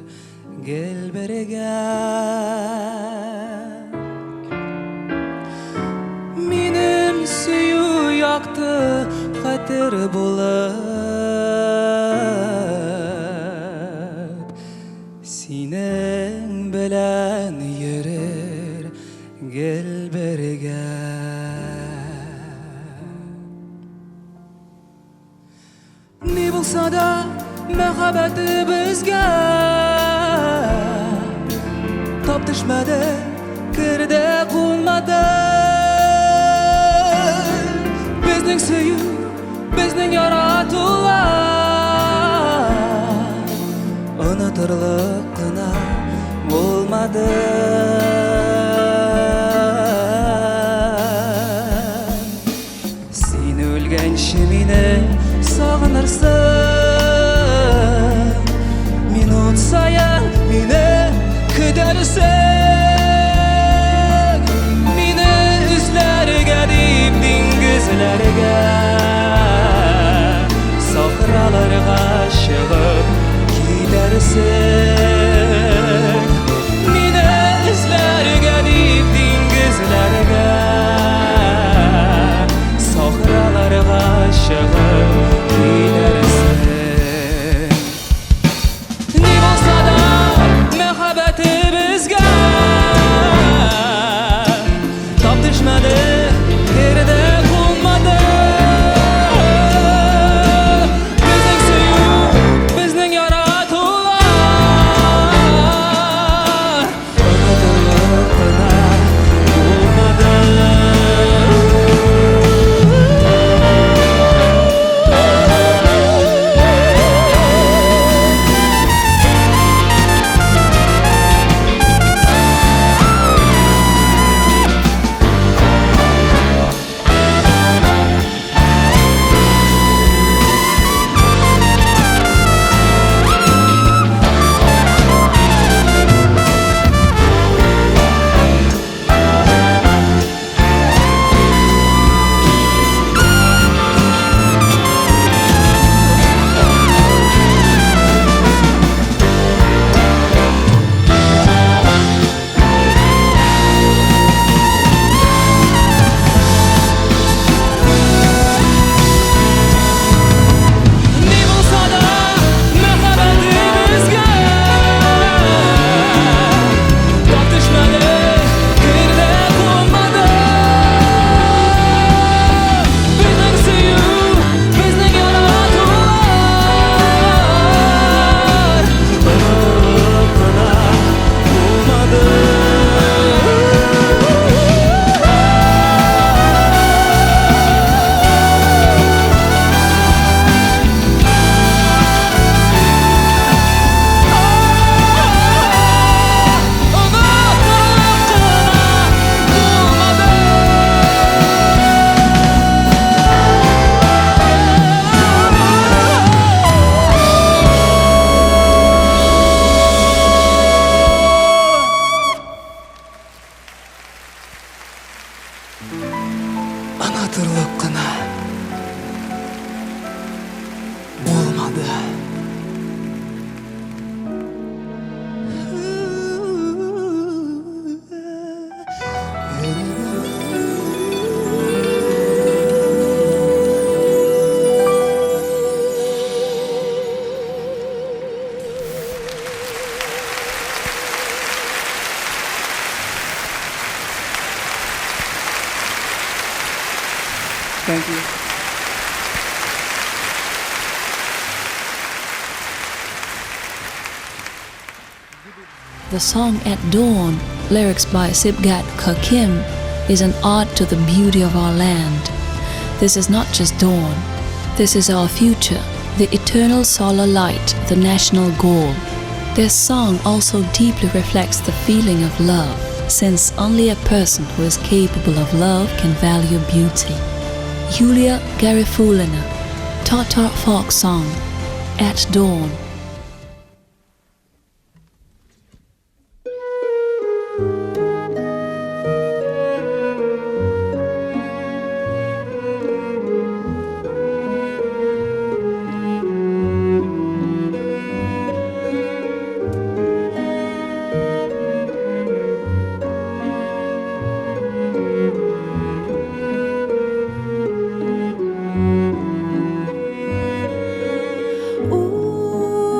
гел бергә. Минем сөю якты хәтер булып, Синең белән йөрер гел бергә. Ни булса да мәхәббәтебезгә Тап төшмәде, керде кунмады. Безнең сөю, безнең яратулар Онытырлык кына булмады. Син үлгәнче мине сагынырсың, Минут саен мине көтәрсең. Мине эзләргә дип диңгезләргә, Сахраларга Thank you. The song At Dawn, lyrics by Sibgat Khakim, is an ode to the beauty of our land. This is not just dawn, this is our future, the eternal solar light, the national goal. This song also deeply reflects the feeling of love, since only a person who is capable of love can value beauty. Yulia Garifullina, Tatar folk song, At Dawn. Ooh.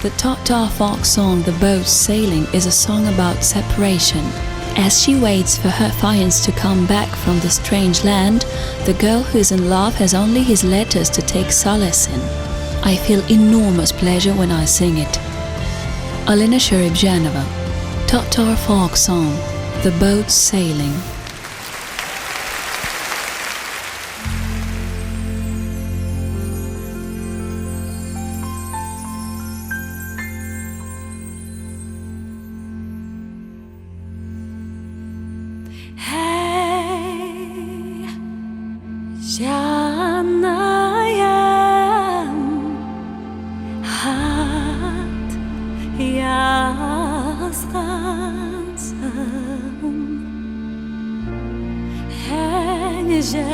The Tatar folk song The Boat Sailing is a song about separation. As she waits for her fiancé to come back from the strange land, the girl who is in love has only his letters to take solace in. I feel enormous pleasure when I sing it. Alina Sharipzhanova, Tatar folk song, The Boat Sailing. Hey, җанаем, хат язгансың, Энҗе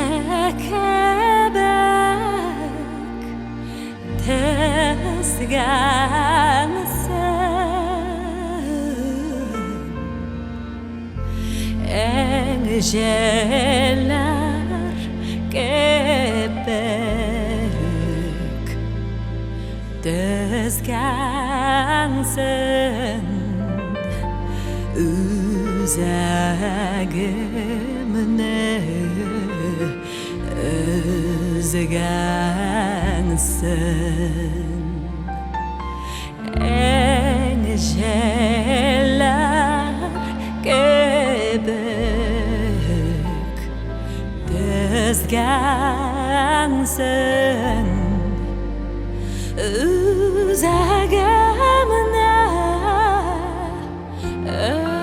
кебек тезгәнсең. Энҗеләр кебек тезгәнсең Үзәгемне өзгәнсең. Энҗеләр кебек тезгәнсең Үзәгемне өзгәнсең.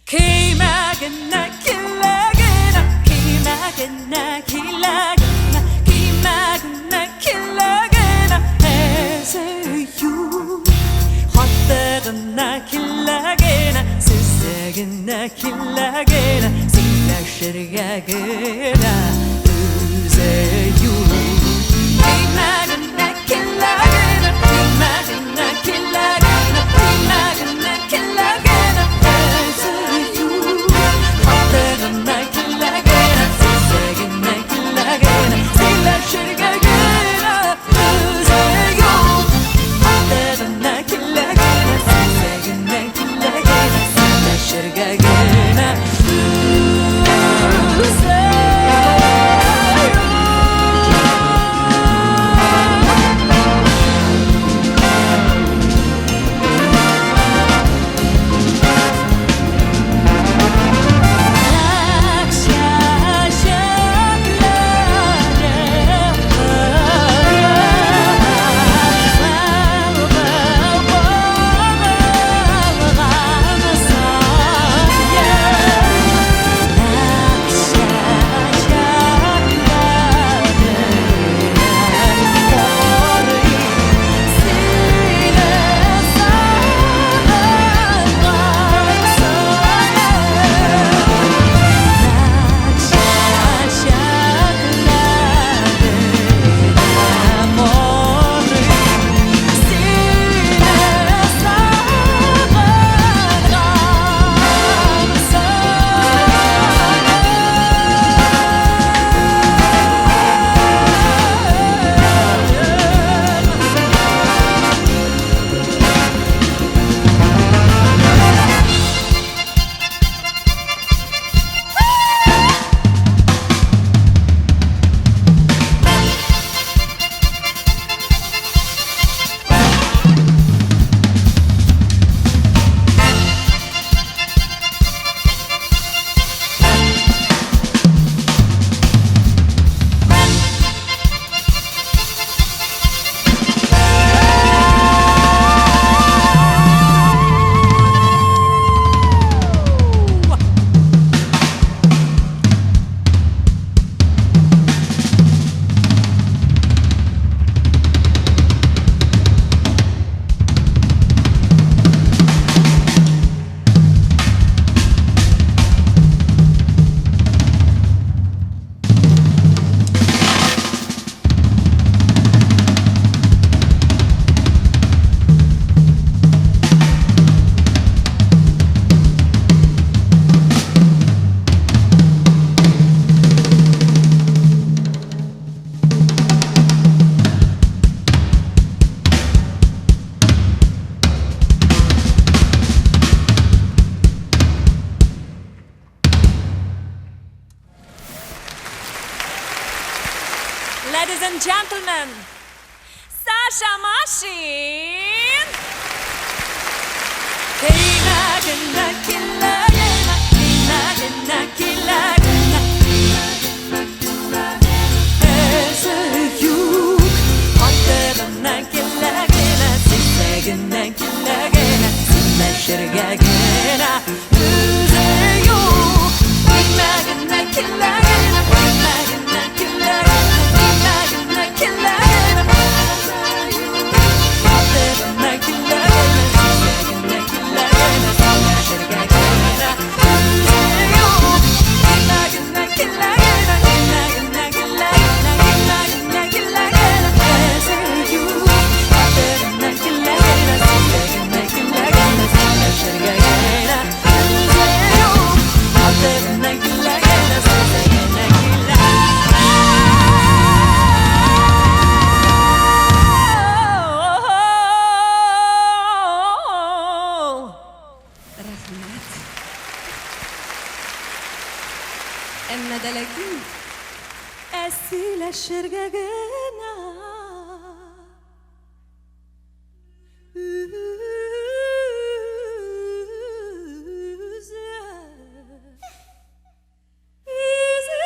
Көймә генә килә генә, көймә генә килә генә, көймә генә килә генә, Сөю хаты гына килә генә, сүзе генә килә генә, сөйләшергә генә үзе юк. Көймә генә килә генә, көймә генә килә генә, көймә генә килә генә, Сөю хаты гына килә генә, сүзе генә килә генә, сөйләшергә генә үзе юк. Хаты гына килә генә, сүзе генә килә генә, сөйләшергә генә үзе юк. Ladies and gentlemen, Sasha Mashin! Килә генә, килә генә, килә генә, килә генә. Эзе юк, хаты гына килә генә, сизә генә, килә генә, сөйләшергә генә. Үзе юк, килә генә, килә генә, килә генә, килә генә, килә генә, килә генә. Хаты гына килә генә, сизә генә, килә генә, сөйләшергә генә. Үзе юк, килә генә, килә генә, килә генә, килә генә, килә генә, килә генә. Эзе юк, хаты гына килә генә, сизә генә, килә генә, сөйләшергә генә. Үзе юк, хаты гына килә генә, сизә генә, килә. Рәхмәт. Әмма дә ләкин Ә сөйләшергә генә. Үзе. Үзе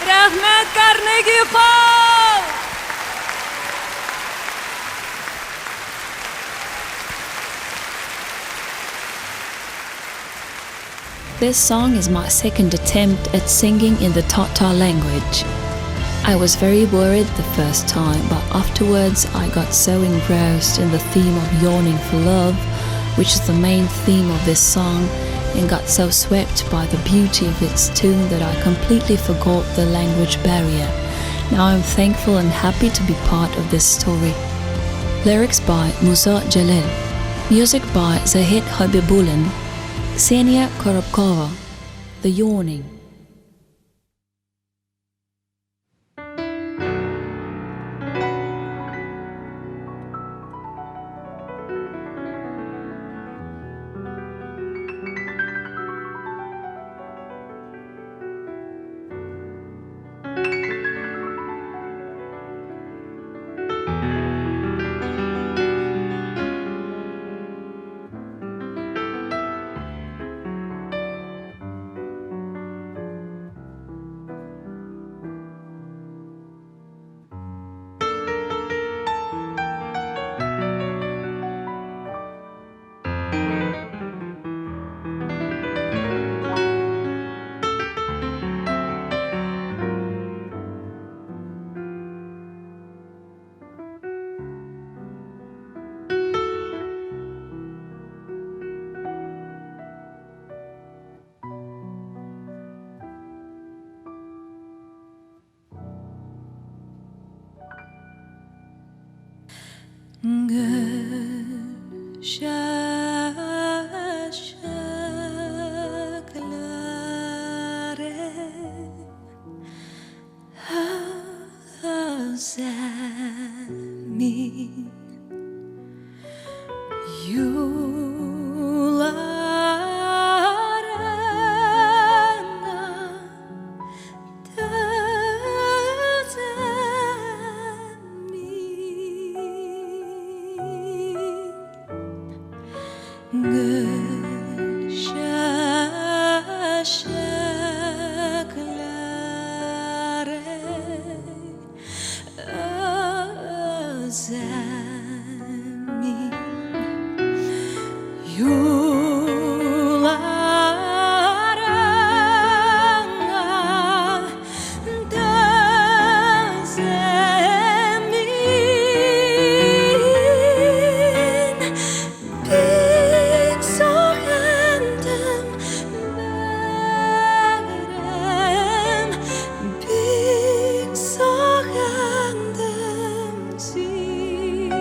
Рәхмәт, Карнеги Холл! This song is my second attempt at singing in the Tatar language. I was very worried the first time, but afterwards I got so engrossed in the theme of yearning for love, which is the main theme of this song, and got so swept by the beauty of its tune that I completely forgot the language barrier. Now I'm thankful and happy to be part of this story. Lyrics by Musa Jalil. Music by Zahid Habibulin. Ksenia Korobkova. The Yawning. Гөл чәчәкләре өзәмин юлларыңа төзәмин. Гөл чәчәкләре өзәмин юлларыңа төзәмин. Бик сагындым, бәгърем, бик сагындым сине.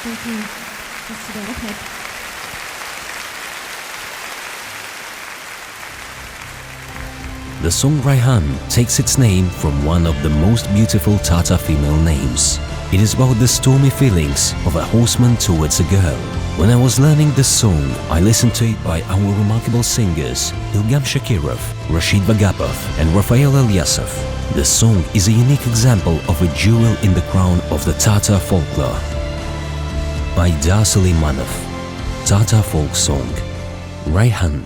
Thank you. Спасибо, рәхмәт. The song Raihan takes its name from one of the most beautiful Tatar female names. It is about the stormy feelings of a horseman towards a girl. When I was learning this song, I listened to it by our remarkable singers Ilgam Shakirov, Rashid Vagapov and Rafael Ilyasov. The song is a unique example of a jewel in the crown of the Tatar folklore. Aydar Suleimanov, Tatar folk song, Raihan.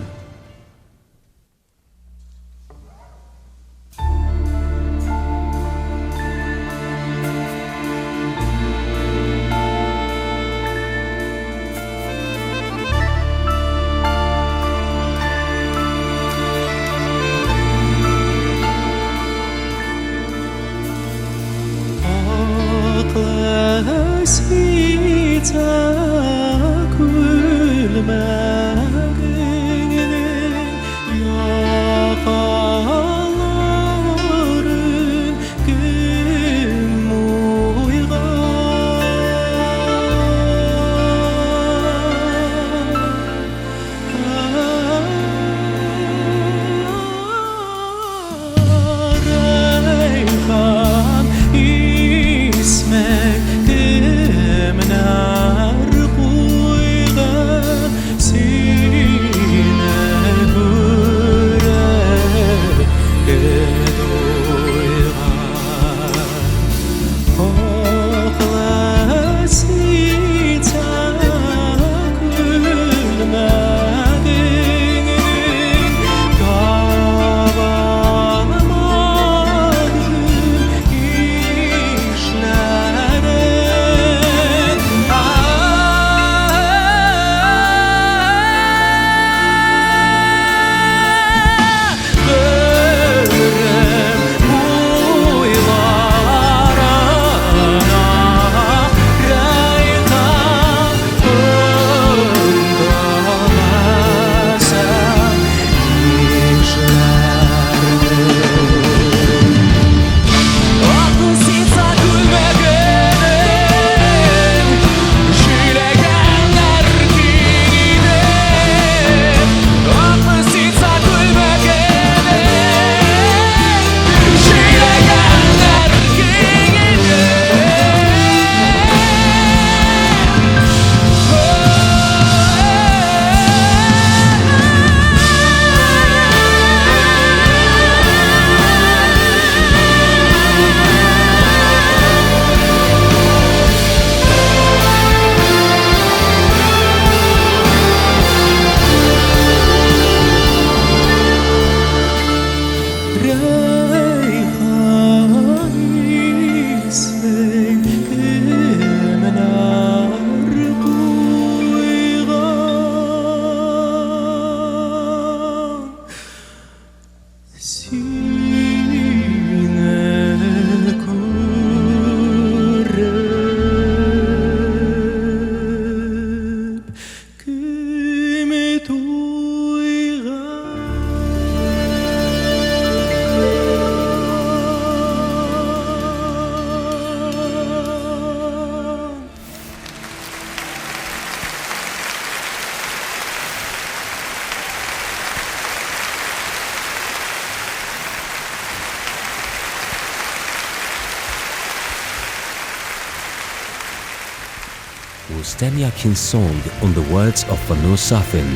Rustem Yakhin's song on the words of Fanur Safin,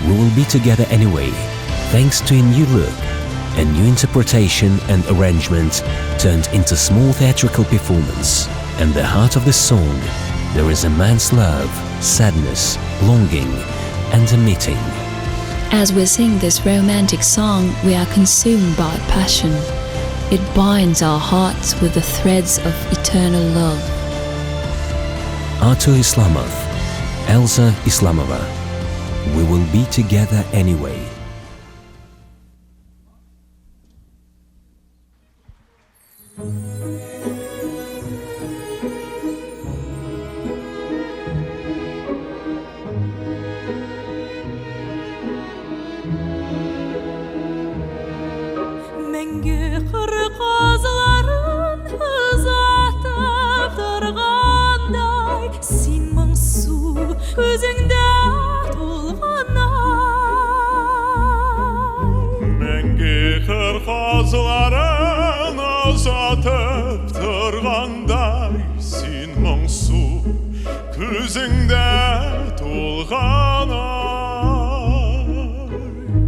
We Will Be Together Anyway, thanks to a new look, a new interpretation and arrangement turned into small theatrical performance. And the heart of the song, there is a man's love, sadness, longing, and a meeting. As we sing this romantic song, we are consumed by passion. It binds our hearts with the threads of eternal love. Artur Islamov, Elsa Islamova. We will be together anyway. Мәңге кыр казларын озатып торгандай, син моңсу Күзеңдә тулган ай. Мәңге кыр казларын озатып торгандай, син моңсу, күзеңдә тулган ай.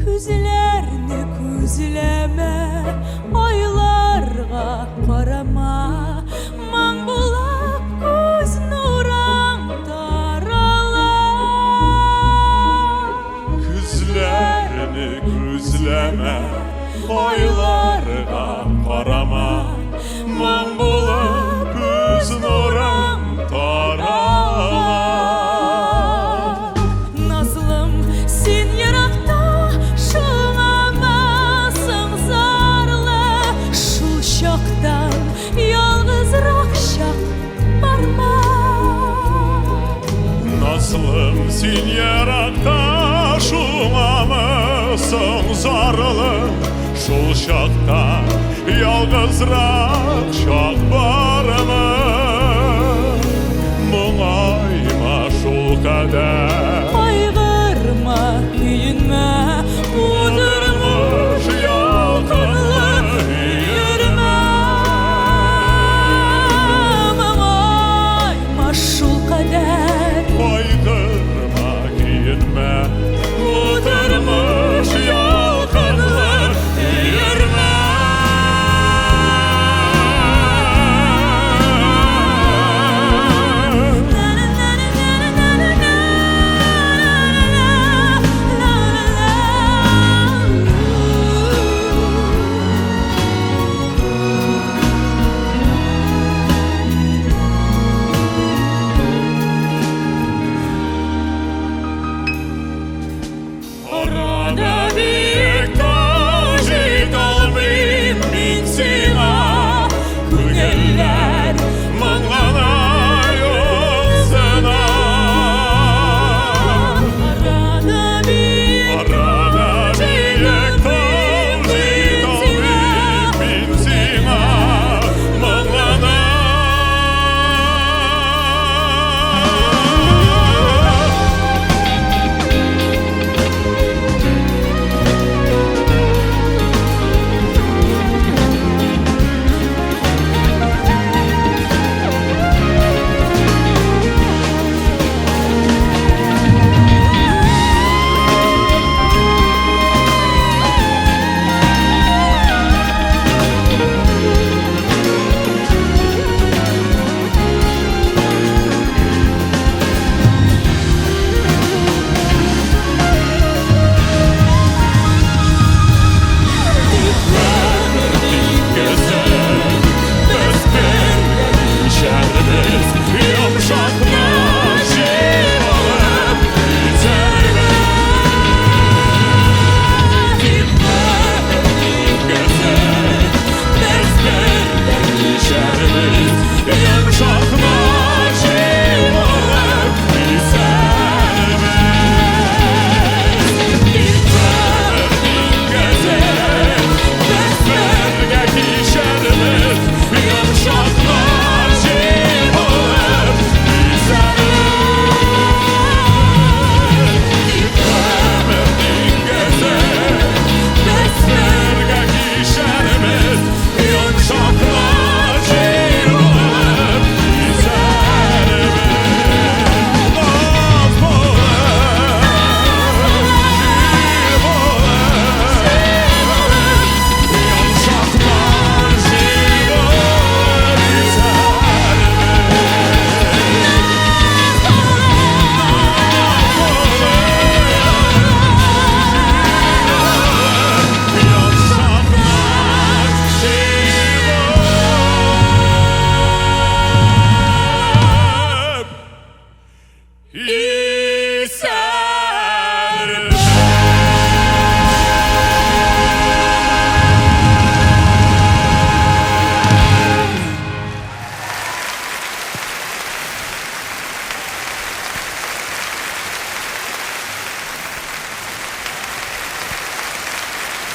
Күзләрне күзләмә, айларга карама, моң булып күз нурың тарала. Күзләрне күзләмә, айларга карама, моң булып күз нурың тарала. Назлым, син еракта, шуңамысың зарлы? Шул чактан ялгызрак чак бармы? Назлым, син еракта, шуңамысың зарлы? Шул чакта ялгызрак чак бармы? Моңайма шул кадәр. Кайгырма, көенмә, бу тормыш ялкынлы өермә. Моңайма шул кадәр. Кайгырма, көенмә, бу тормыш ялкынлы өермә. Арада бик тау җиталмыйм мин сиңа, күңелләр моңлана юксына. Арада бик Арада биек тау җиталмыйм мин сиңа, моңлана. Без бергә кичәрбез, йомшак җил алып китәрбез. Без бергә кичәрбез, йомшак җил алып китәрбез. Без бергә кичәрбез, йомшак җил алып китәрбез. Без бергә кичәрбез, йомшак җил алып китәрбез. Наз булып, җил булып, йомшак җил алып китәрбез. Йомшак җил булып исәрбез.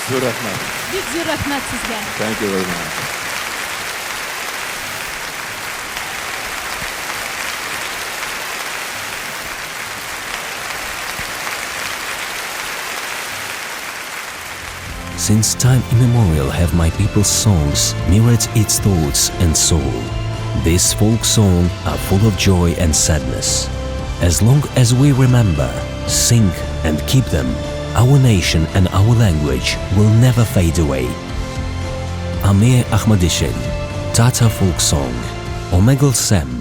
Зур рәхмәт. Бик зур рәхмәт сезгә. Thank you very much. Since time immemorial have my people's songs mirrored its thoughts and soul. These folk songs are full of joy and sadness. As long as we remember, sing and keep them, our nation and our language will never fade away. Amir Akhmedishin, Tatar folk song, Omegle Sam.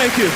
Thank you.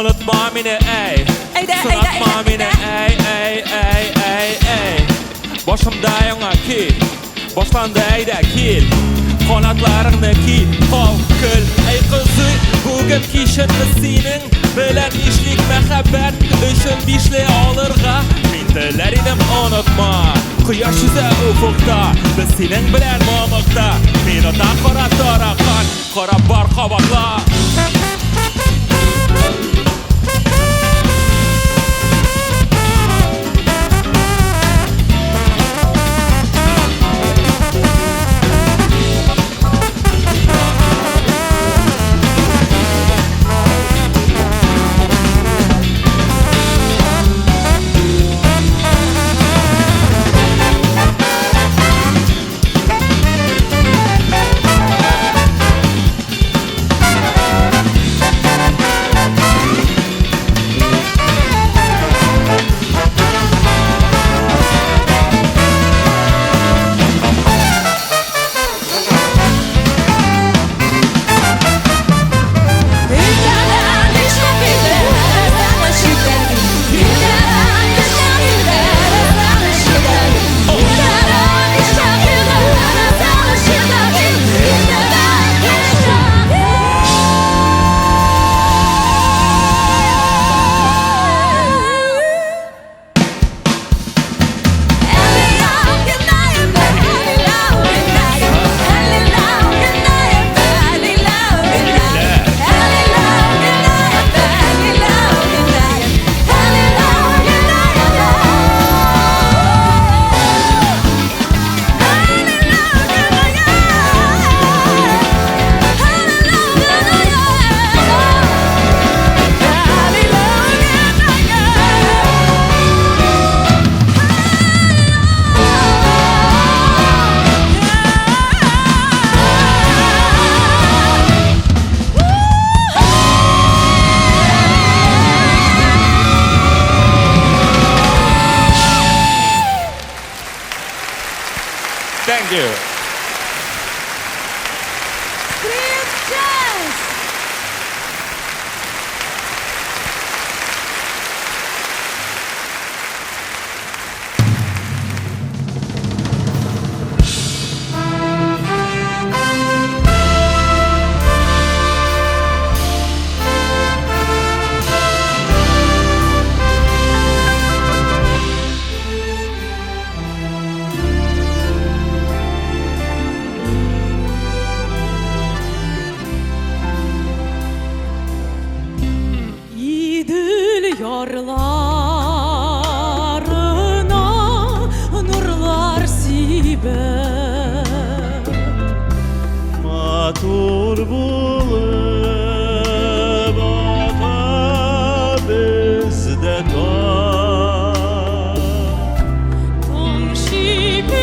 Онытма мине, әй. Сынатма мине, әй, әй, әй, әй, әй. Башымда яңа көй, башланды, әйдә кил. Канатларыңны ки, кал, көл. Әй, кызый, бүген кичен без синең белән ишлик мәхәббәт өчен бишле алырга. Мин теләр идем, онытма. Кояш йөзә офыкта, без синең белән мамыкта. Мин ата кара таракан, карап бар, кабатла. Thank you. Scream Jazz! Идел ярларына нурлар сибеп, Матур булып ага бездә таң. Таң шикелле.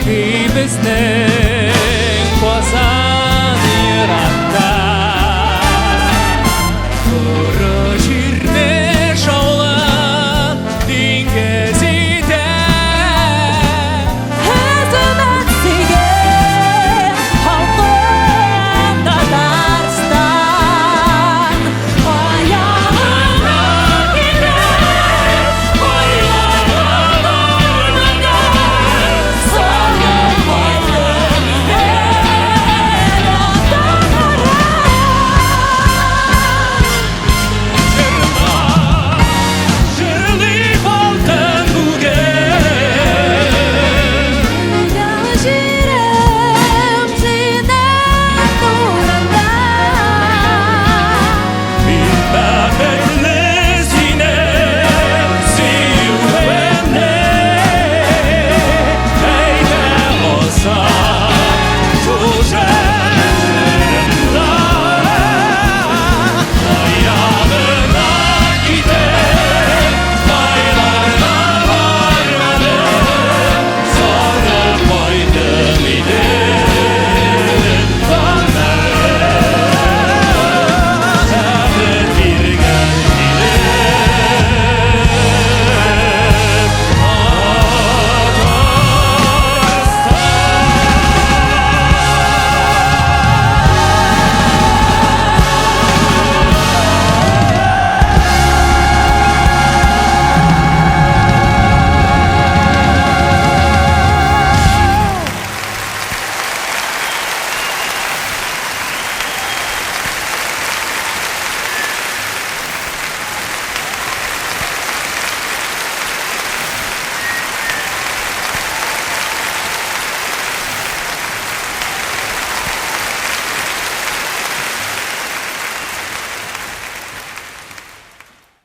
Тарихи безнең.